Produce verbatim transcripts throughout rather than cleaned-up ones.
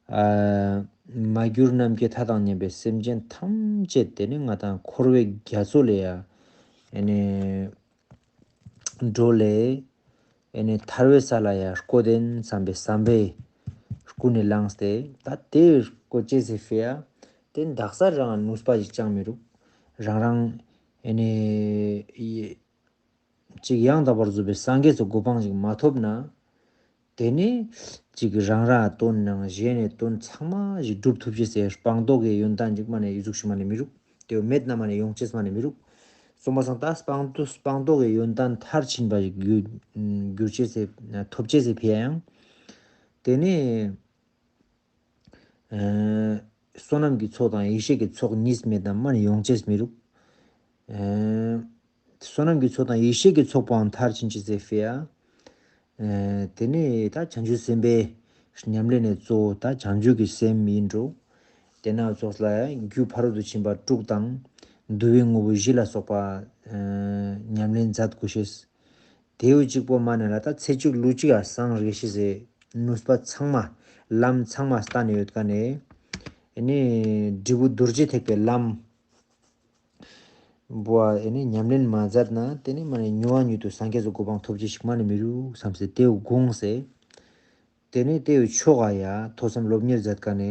ཨ་མ་གྱུར་ནམ་མཁའི་མཐའ་དང་མཉམ་པའི་སེམས་ཅན་ཐམས་ཅད་དེ་ནི་ང་དང་འཁོར་བའི་རྒྱ་མཚོ་ལས་ཡ་ཨེ་ནི་སྒྲོལ་ལེ་ཨེ་ནི་ཐར་བའི་ས་ལ་ཡ་བཀོད་དེན་བསམ་པའི་བསམ་པས་ཀུན་ནས་བསླངས་ཏེ། ད་དེ་བཀོད་ཅེས་སི་ཕི་ཡ་དེ་དག་ས་རང་ནུས་པ་ཞིག་ཅང་མི་རུག། རང་རང་ཨེ་ནི་ཡི་ཅིག་ཡང་དག་པར་རྫོགས་པའི་སངས་རྒྱས་སི་གོ་འཕང་ཞིག་མ་ཐོབ་ན། དེ་ནི་ཅིག་རང་རང་དོན་ནང་གཞན་ནི་དོན་ཚང་མ་ཞིག་སྒྲུབ་ཐུབ་ཅེས་སི་སྤངས་རྟོགས་ཀྱི་ཡོན་ཏན་ཅིག་མ་ནེ་ཡི་ཟུག་ཞིག་མ་ནེ་མི་རུག། དེ་བོ་མེད་ན་མ་ནེ་ཡོང་ཅེས་མ་ནེ་མི་རུག། སོང་པ་སང་ད་སྤངས་རྟོགས་སྤངས་རྟོགས་ཀྱི་ཡོན་ཏན་མཐར་ཕྱིན་པ་ཞིག་གྱུར་གྱུར་ཅེས་སི་ཐོབ་ཅེས་སི་ཕི་ཡ་ཡང་། དེ་ནི་ཨ་བསོད་ནམས་ཀྱི་ཚོགས་དང་ཡེ་ཤེས་ཀྱི་ཚོགས་གཉིས་མེད་ན་མ་ནེ་ཡོང་ཅེས་མི་རུག། ཨ་བསོད་ནམས་ཀྱི་ཚོགས་དང་ཡེ་ཤེས་ཀྱི་ཚོགས་པོའང་མཐར་ཕྱིན་ཅེས་སི་ཕི་ཡ། ཨ་དེ་ནི་ད་བྱང་ཆུབ་སེམས་དཔའི་ཉམས་ལེན་ནི་གཙོ་བོ་ད་བྱང་ཆུབ་ཀྱི་སེམས་ཡིན་འགྲོ། དེ་ན་ཚོགས་ལ་རྒྱུ་ཕ་རོལ་ཏུ་ཕྱིན་པ་དྲུག་དང་བསྡུ་བའི་དངོས་པོ་བཞི་ལ་སོགས་པ་ཨ་ཉམས་ལེན་མཛད་དགོས་ཤེས། དེའུ་གཅིག་པོ་མ་ནེ་ལ་ད་ཚེ་གཅིག་ལུས་གཅིག་ག་སངས་རྒྱས་ཤེས་སི་ནུས་པ་ཚང་མ་ལམ་ཚང་མ་སྟན་ཡོད་ཀ་ནེ། ཨེ་ནི་འབྲས་བུ་རྡོ་རྗེ་ཐེག་པའི་ལམ་བོ་ཨེ་ནི་ཉམས་ལེན་མ་མཛད་ན་དེ་ནི་མ་ནེ་མྱུར་བ་མྱུར་དུ་སངས་རྒྱས་སི་གོ་འཕང་ཐོབ་ཅེས་ཤིག་མ་ནེ་མི་རུག་བསམ་སྟེ་དེའུ་དགོངས་སེ། དེ་ནི་དེའུ་ཆོ་ག་ཡ་ཐོས་བསམ་སློབ་གཉེར་མཛད་ཀ་ནེ།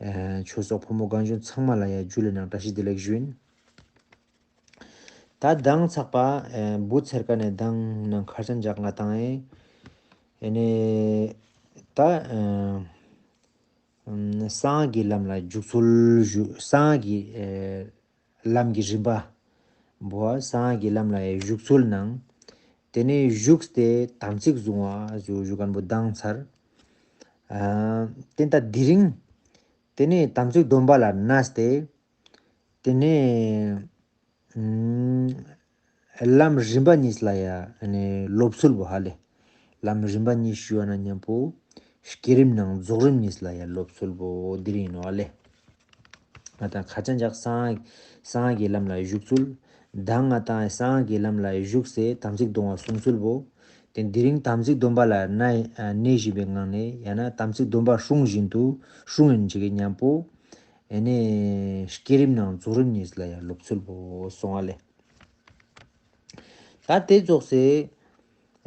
ཨ་ཆོས་གྲོགས་ཕོ་མོ་རྒན་གཞོན་ཚང་མ་ལ་ཡ་ཇུ་ལེ་ནང་བཀྲ་ཤིས་བདེ་ལེགས་ཞུ་ཡིན། ད་མདང་ཚག་པ་ཨ་བུ་ཚར་ཀ་ནེ་མདང་ནང་ཁར་ཅན་ཇག་ང་དང་ཨེ་ཨེ་ནེ་ད་ཨ་སངས་རྒྱས་ཀྱི་ལམ་ལ་འཇུག་ཚུལ་ཞུ་སངས་རྒྱས་ཀྱི་ཨ་ལམ་གྱི་རིམ་པ་བོ་སངས་རྒྱས་ཀྱི་ལམ་ལ་ཡ་ཞུགས་ཚུལ་ནང་དེ་ནེ་ཞུགས་ཏེ་དམ་ཚིག་བཟུང་བ་ཞུ་ཞུ་མཁན་བོ་མདང་ཚར། ཨ་དེ་ད་དེ་རིང་དེ་ནེ་དམ་ཚིག་སྡོམ་པ་ལ་གནས་ཏེ། དེ་ནེ་ཨ་ལམ་རིམ་པ་གཉིས་ལ་ཡ་ཨ་ནི་སློབ་ཚུལ་བོ་ཧ་ལེ། ལམ་རིམ་པ་གཉིས་ཞུ་བ་ན་མཉམ་པོ་བསྐྱེད་རིམ་ནང་རྫོགས་རིམ་གཉིས་ལ་ཡ་སློབ་ཚུལ་བོ་དེ་རིང་ཡིན་ནོག་ཧ་ལེ། ང་དང་ཁ་ཅན་ཇག་སངས་སངས་རྒྱས་ཀྱི་ལམ་ལ་ཞུགས་ཚུལ། མདང་ང་དང་སངས་རྒྱས་ཀྱི་ལམ་ལ་ཞུགས་སེ་དམ་ཚིག་སྡོམ་པ་སྲུང་ཚུལ་བོ། དེ་དེ་རིང་དམ་ཚིག་སྡོམ་པ་ལ་གནས་གནས་བཞིན་པའི་ངང་ནེ་ཡང་ན་དམ་ཚིག་སྡོམ་པ་སྲུང་བཞིན་དུ་སྲུང་ཡིན་ཅིག་གི་མཉམ་པོ། ཨེ་ནེ་བསྐྱེད་རིམ་ནང་རྫོགས་རིམ་གཉིས་ལ་ཡང་སློབ་ཚུལ་བོ་སོང་བ་ལེ། ད་དེ་ཙོགས་སེ་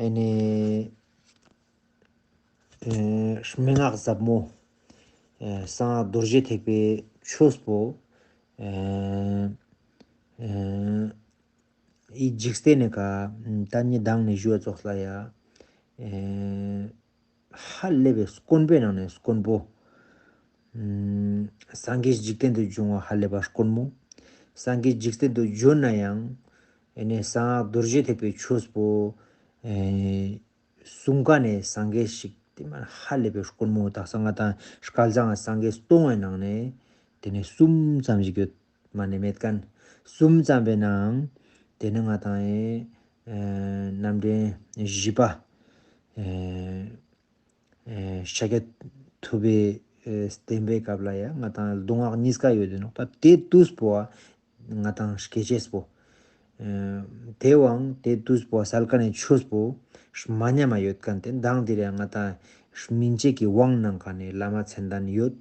ཨེ་ནེ་ཨེ་མན་ངག་ཟབ་མོ་ཨེ་གསང་སྔགས་རྡོ་རྗེ་ཐེག་པའི་ཆོས་པོ་ཨེ་ཨེ་འི་འཇིག་རྟེན་ནི་ཀ་ད་ནི་མདང་ནེ་ཞུ་བ་ཙོགས་ལ་ཡ་ཨེ་ཧ་ལས་པའི་དཀོན་པོའི་ནང་ནེ་དཀོན་པོ། ཨམ་སངས་རྒྱས་འཇིག་རྟེན་དུ་འབྱུང་བ་ཧ་ལས་པ་དཀོན་མོ། སངས་རྒྱས་འཇིག་རྟེན་དུ་འབྱོན་ན་ཡང་ཨེ་ནེ་གསང་སྔགས་རྡོ་རྗེ་ཐེག་པའི་ཆོས་པོ་ཨེ་གསུང་ཀ་ནེ་སངས་རྒྱས་ཤིག་དེ་མ་ཧ་ལས་པའི་དཀོན་མོ། དག་ས་ང་དང་སྐལ་བཟང་སངས་རྒྱས་སྟོང་བའི་ནང་ནེ་དེ་ནེ་གསུམ་ཙམ་ཞིག་ཡོད། མ་ནེ་མེད་མཁན་གསུམ་ཙམ་པའི་ནང་དེ་ནེ་ང་དང་ཨེ་ཨེ་རྣམ་འདྲེན་བཞི་པ་ཨེ་ཨེ་ཤཱཀྱ་ཐུབ་པའི་ཨེ་བསྟན་པའི་སྐབས་ལ་ཡ་ང་དང་མདོ་སྔགས་གཉིས་ཀ་ཡོད་དེ་ནོག། ད་དེ་དུས་པོ་ང་དང་སྐྱེ་ཅེས་པོ་ཨེ་དེ་བོའང་དེ་དུས་པོ་སལ་ཀ་ནེ་ཆོས་པོ་མ་ཉམས་མ་ཡོད་མཁན་དེ་མདང་དེ་རེ་ང་དང་སྨིན་བྱེད་ཀྱི་དབང་གནང་མཁན་ནི་བླ་མ་མཚན་ལྡན་ཡོད།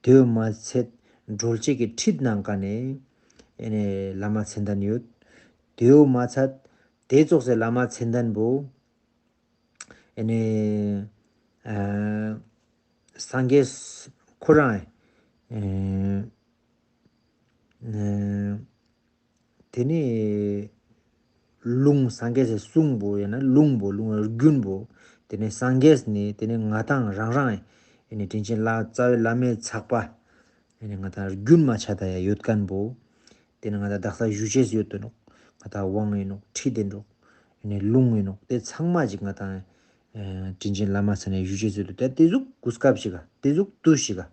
དེ་བོ་མ་ཚད་སྒྲོལ་བྱེད་ཀྱི་ཁྲིད་གནང་མཁན་ནི་ཨེ་ནེ་བླ་མ་མཚན་ལྡན་ཡོད། དེ་བོ་མ་ཚད་དེ་ཙོགས་སེ་བླ་མ་མཚན་ལྡན་བོ་ཨེ་ནེ་ཨ་སངས་རྒྱས་ཁོ་རང་ཨེ་ཨེ་དེ་ནེ་ལུང་སངས་རྒྱས་སི་གསུང་བོ་ཡང་ན་ལུང་བོ་ལུང་རྒྱུན་བོ་དེ་ནེ་སངས་རྒྱས་ནི་དེ་ནེ་ང་དང་རང་རང་ཨེ་ནེ་དྲིན་ཅན་ལ་རྩ་བའི་བླ་མའི་ཚགས་པ་ཨེ་ནེ་ང་དང་རྒྱུན་མ་ཆད་ད་ཡ་ཡོད་མཁན་བོ། དེ་ནེ་ང་དང་དག་ས་ཞུ་ཅེས་ཡོད་དེ་ནོག། ང་དང་དབང་ཡིན་ནོག། ཁྲིད་དེ་ནོག། ཨེ་ནེ་ལུང་ཡིན་ནོག། དེ་ཚང་མ་ཅིག་ང་དང་ཨེ་དྲིན་ཅན་བླ་མ་མཚན་ནེ་ཞུ་ཅེས་ཡོད་དེ། དེ་ཟུག་གོ་སྐབས་ཤིག་ག་དེ་ཟུག་དུས་ཤིག་ག་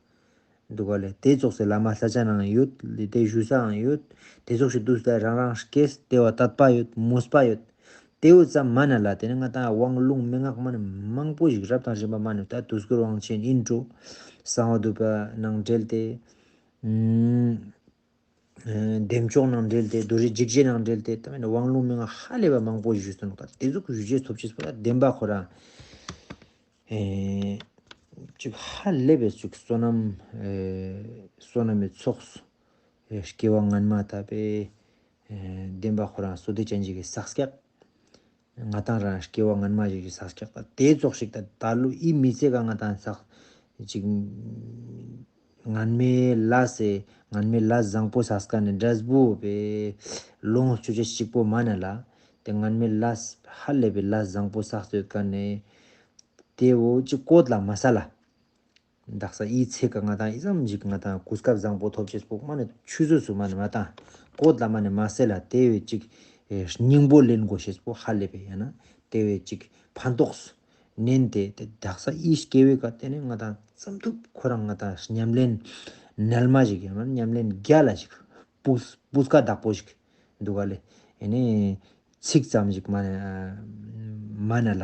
འདུག་ག་ལེ། དེ་ཙོགས་སེ་བླ་མ་ས་ཆ་ནང་ཡོད་ལེ། དེ་ཞུ་སའང་ཡོད། དེ་ཙོགས་ཤིག་དུས་ད་རང་རང་སྐྱེས་དེ་བོ་དད་པ་ཡོད། མོས་པ་ཡོད། དེ་བོ་ཙམ་མ་ནེ་ལ་དེ་ནེ་ང་དང་དབང་ལུང་མན་ངག་མ་ནེ་མང་པོ་ཞིག་རབ་དང་རིམ་པ་མ་ནེ་ད་དུས་འཁོར་དབང་ཆེན་ཡིན་འགྲོ། གསང་བ་འདུས་པ་ནང་འབྲེལ་ཏེ། ཨམ་ཨེ་བདེ་མཆོག་ནང་འབྲེལ་ཏེ་རྡོ་རྗེ་འཇིགས་བྱེད་ནང་འབྲེལ་ཏེ་ད་མེད་ན་དབང་ལུང་མན་ངག་ཧ་ལས་པ་མང་པོ་ཞིག་ཞུས་སོང་ནོག། ད་དེ་ཟུག་ཞུ་ཅེས་ཐོབ་ཅེས་པོ་ད་བདེན་པ་ཁོ་རང་ཨེ་ ཅིག་ཧ་ལས་པའི་ཅིག་བསོད་ནམས་ཨེ་བསོད་ནམས་མི་ཚོགས་ཨེ་སྐྱེ་བ་སྔན་མ་ད་པའི་ཨེ་བདེན་པ་ཁོ་རང་བསོད་བདེ་ཅན་ཞིག་གི་བསགས་སྐྱག་ང་དང་རང་སྐྱེ་བ་སྔན་མ་ཞིག་གི་བསགས་སྐྱག་ད་དེ་ཙོགས་ཤིག་ད་ད་ལོ་ཨི་མི་ཚེ་ག་ང་དང་བསགས་ཅིག་སྔན་མའི་ལས་སེ་སྔན་མའི་ལས་བཟང་པོ་བསགས་ཀ་ནས་འབྲས་བུ་པའི་ལོངས་སྤྱོད་ཅེས་གཅིག་པོ་མ་ན་ལ། དེ་སྔན་མའི་ལས་ཧ་ལས་པའི་ལས་བཟང་པོ་བསགས་ཡོད་ཀ་ནས་དེ་བོ་ཅིག་བཀོད་ལ་མ་ས་ལ། དག་ས་ཨི་ཚེ་ཀ་ང་དང་ཨི་ཙམ་ཞིག་ང་དང་གོ་སྐབས་བཟང་པོ་ཐོབ་ཅེས་པོ་མ་ནི་ཆུད་ཟོས་སུ་མ་ནི་མ་བཏང་། བཀོད་ལ་མ་ནི་མ་སེ་ལ་དེ་བས་ཅིག་ཨེ་སྙིང་པོ་ལེན་དགོས་ཤེས་པོ་ཧ་ལས་པའི་ཡང་ན་དེ་བས་ཅིག་ཕན་ཐོགས་ནན་ཏེ་དེ་དག་ས་ཨི་སྐྱེ་བའི་ཀ་དེ་ནི་ང་དང་ཙམ་ཐུབ་ཁོ་རང་ང་དང་ཉམས་ལེན་ནལ་མ་ཞིག་ཡང་ན་ཉམས་ལེན་རྒྱ་ལ་ཞིག་སྤུས་སྤུས་ཀ་དག་པོ་ཞིག་འདུག་ག་ལེ། ཨེ་ནི་ཚིག་ཙམ་ཞིག་མ་ནི་མ་ན་ལ།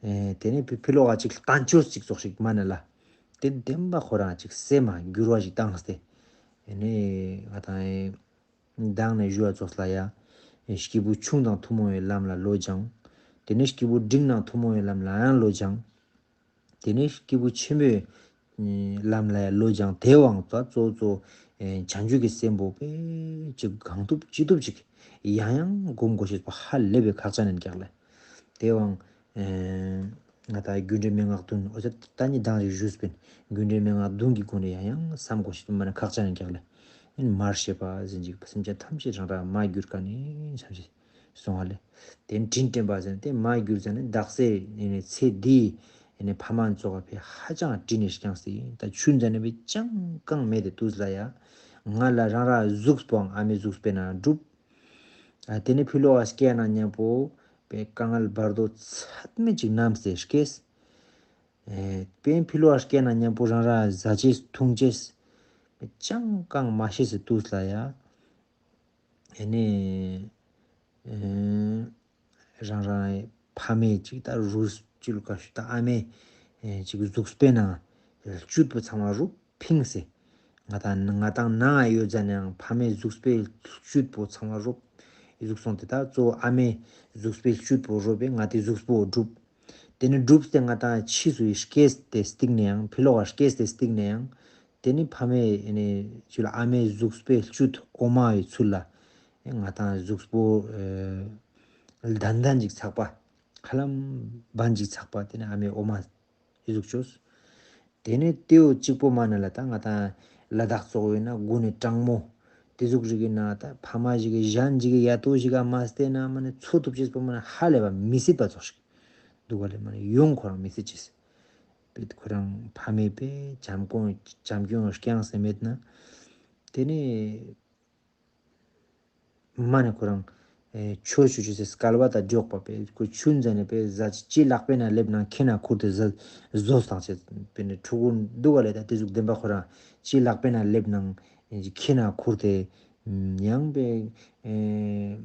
ཨེ་དེ་ནས་ཕི་ཕི་ལོག་ག་ཅིག་བསྟན་བཅོས་ཅིག་ཙོགས་ཤིག་མ་ན་ལ། དེ་བདེན་པ་ཁོ་རང་ཅིག་སེམས་མ་འགྱུར་བ་ཞིག་བཏང་སྟེ། ཨེ་ནས་ང་དང་ཨེ་མདང་ནས་ཞུ་བ་ཙོགས་ལ་ཡ། ཨེ་སྐྱེས་བུ་ཆུང་དང་ཐུན་མོང་བའི་ལམ་ལ་བློ་སྦྱང་། དེ་ནས་སྐྱེས་བུ་འབྲིང་དང་ཐུན་མོང་བའི་ལམ་ལ་ཡང་བློ་སྦྱང་། དེ་ནས་སྐྱེས་བུ་ཆེན་པོའི་ལམ་ལ་ཡང་བློ་སྦྱང་། དེ་བའང་ད་གཙོ་གཙོ་ཨེ་བྱང་ཆུབ་ཀྱི་སེམས་པོ་པས་ཅིག་གང་ཐུབ་ཅི་ཐུབ་ཅིག་ཡང་ཡང་སྒོམ་དགོས་ཤེས་པོ་ཧ་ལས་པའི་ཁག་ཅན་ཡིན་ཀྱག་ལེ། དེ་བའང་ཨེ་ང་ད་རྒྱུ་འབྲས་མན་ངག་བདུན་འོ་ད་ད་ནི་མདང་རེ་ཞུས་པིན། རྒྱུ་འབྲས་མན་ངག་བདུན་གྱི་སྒོ་ནས་ཡང་ཡང་བསམ་དགོས་ཤེས་པོ་མ་ནི་ཁག་ཅན་ཡིན་ཀྱག་ལེ། ཨིན་མར་ཤེས་པ་ཟིན་ཅིག་སེམས་ཅན་ཐམས་ཅད་རང་རང་མ་གྱུར་ཀ་ནས་བསམ་ཤེས། སོང་བ་ལེ། དེ་དྲིན་དྲན་པ་ཟེར་ན་དེ་མ་གྱུར་ཟེར་ན་དག་ས་ཨེ་ནི་ཚེ་འདི་ཨེ་ནི་ཕ་མ་ཙོགས་པའི་ཧ་ཅང་དྲིན་ནི་བསྐྱངས་སི་ད་ཆུན་ཟེར་ན་པའི་ཅང་གང་མེད་དེ་དུས་ལ་ཡ། ང་ལ་རང་ར་གཟུགས་པོའང་ཨ་མའི་གཟུགས་པོའི་ནང་འགྲུབ། ཨ་དེ་ནི་ཕི་ལོག་ག་སྐྱེ་ན་མཉམ་པོ་པའི་དཀའ་ངལ་བར་དོ་ཚད་མེད་ཅིག་རྣམས་སེ་སྐྱེས། ཨེ་པའི་ཕི་ལོག་ག་སྐྱེ་ན་མཉམ་པོ་རང་ར་ཟ་ཅེས་འཐུང་ཅེས་པའི་ཅང་གང་མ་ཤེས་སི་དུས་ལ་ཡ། ཨེ་ནི་ཨེ་རང་རང་ཕ་མའི་ཅིག་ད་རུས་ཅུལ་ཀ་ཞུ་ད་ཨ་མའི་ཨེ་ཅིག་གཟུགས་པོའི་ནང་བཅུད་པོ་ཚང་མ་རུ་ཕིངས་སེ། ང་དང་ང་དང་ནང་ཡོད་ཟ་ནའང་ཕ་མའི་གཟུགས་པོའི་བཅུད་པོ་ཚང་མ་རུ་ཨི་གཟུགས་སོང་སྟེ་ད་གཙོ་བོ་ཨ་མའི་གཟུགས་པོའི་བཅུད་པོ་རུ་པས་ང་དེ་གཟུགས་པོ་འགྲུབ། དེ་ནི་འགྲུབ་སྟེ་ང་དང་ཕྱིས་སུ་ཡི་སྐྱེས་ཏེ་སྟིང་ནས་ཡང་ཕི་ལོག་ག་སྐྱེས་ཏེ་སྟིང་ནས་ཡང་དེ་ནི་ཕ་མའི་ཨེ་ནི་ཅུལ་ཨ་མའི་གཟུགས་པོའི་བཅུད་འོ་མ་བའི་ཚུལ་ལ་ཨེ་ང་དང་གཟུགས་པོ་ཨེ་ལྡན་ལྡན་ཅིག་ཚགས་པ་ཧ་ལམ་བན་ཅིག་ཚགས་པ་དེ་ནི་ཨ་མའི་འོ་མ་ཨི་གཟུགས་བཅོས། དེ་ནི་དེའུ་གཅིག་པོ་མ་ན་ལ་ད་ང་དང་ལ་དྭགས་ཙོགས་ཡོད་ན་དགུན་ནི་གྲང་མོ་དེ་ཟུག་རིག་གི་ན་ད་ཕ་མ་ཞིག་གི་གཞན་ཞིག་གི་ཡ་ཏོ་ཞིག་ག་མ་བལྟས་ན་མ་ནི་འཚོ་ཐུབ་ཅེས་པོ་མ་ནི་ཧ་ལས་པ་མི་སྲིད་པ་ཙོགས་ཤིག་འདུག་ག་ལེ། མ་ནི་ཡོང་ཁོ་རང་མི་སྲིད་ཅེས། པེད་ཁོ་རང་ཕ་མའི་པེ་བྱམས་སྐྱོང་བྱམས་སྐྱོང་བསྐྱངས་སེ་མེད་ན། དེ་ནི་མ་ནི་ཁོ་རང་ཨེ་ཆོས་ཞུ་ཅེས་སི་སྐལ་བ་དང་འགྲོགས་པ་པེ་ཁོ་ཆུན་ཟ་ནེ་པེ་ཟ་ཅི་ལག་པའི་ནང་སླེབས་ན་ཁྱི་ན་ཁུར་ཏེ་ཟ་ཟོས་བཏང་ཅེས་པེ་ནི་ཕྲུ་གུ་འདུག་ག་ལེ། ད་དེ་ཟུག་བདེན་པ་ཁོ་རང་ཅི་ལག་པའི་ནང་སླེབས་ན་ཁྱི་ན་ཁུར་ཏེ་ཡང་པེ་ཨེ་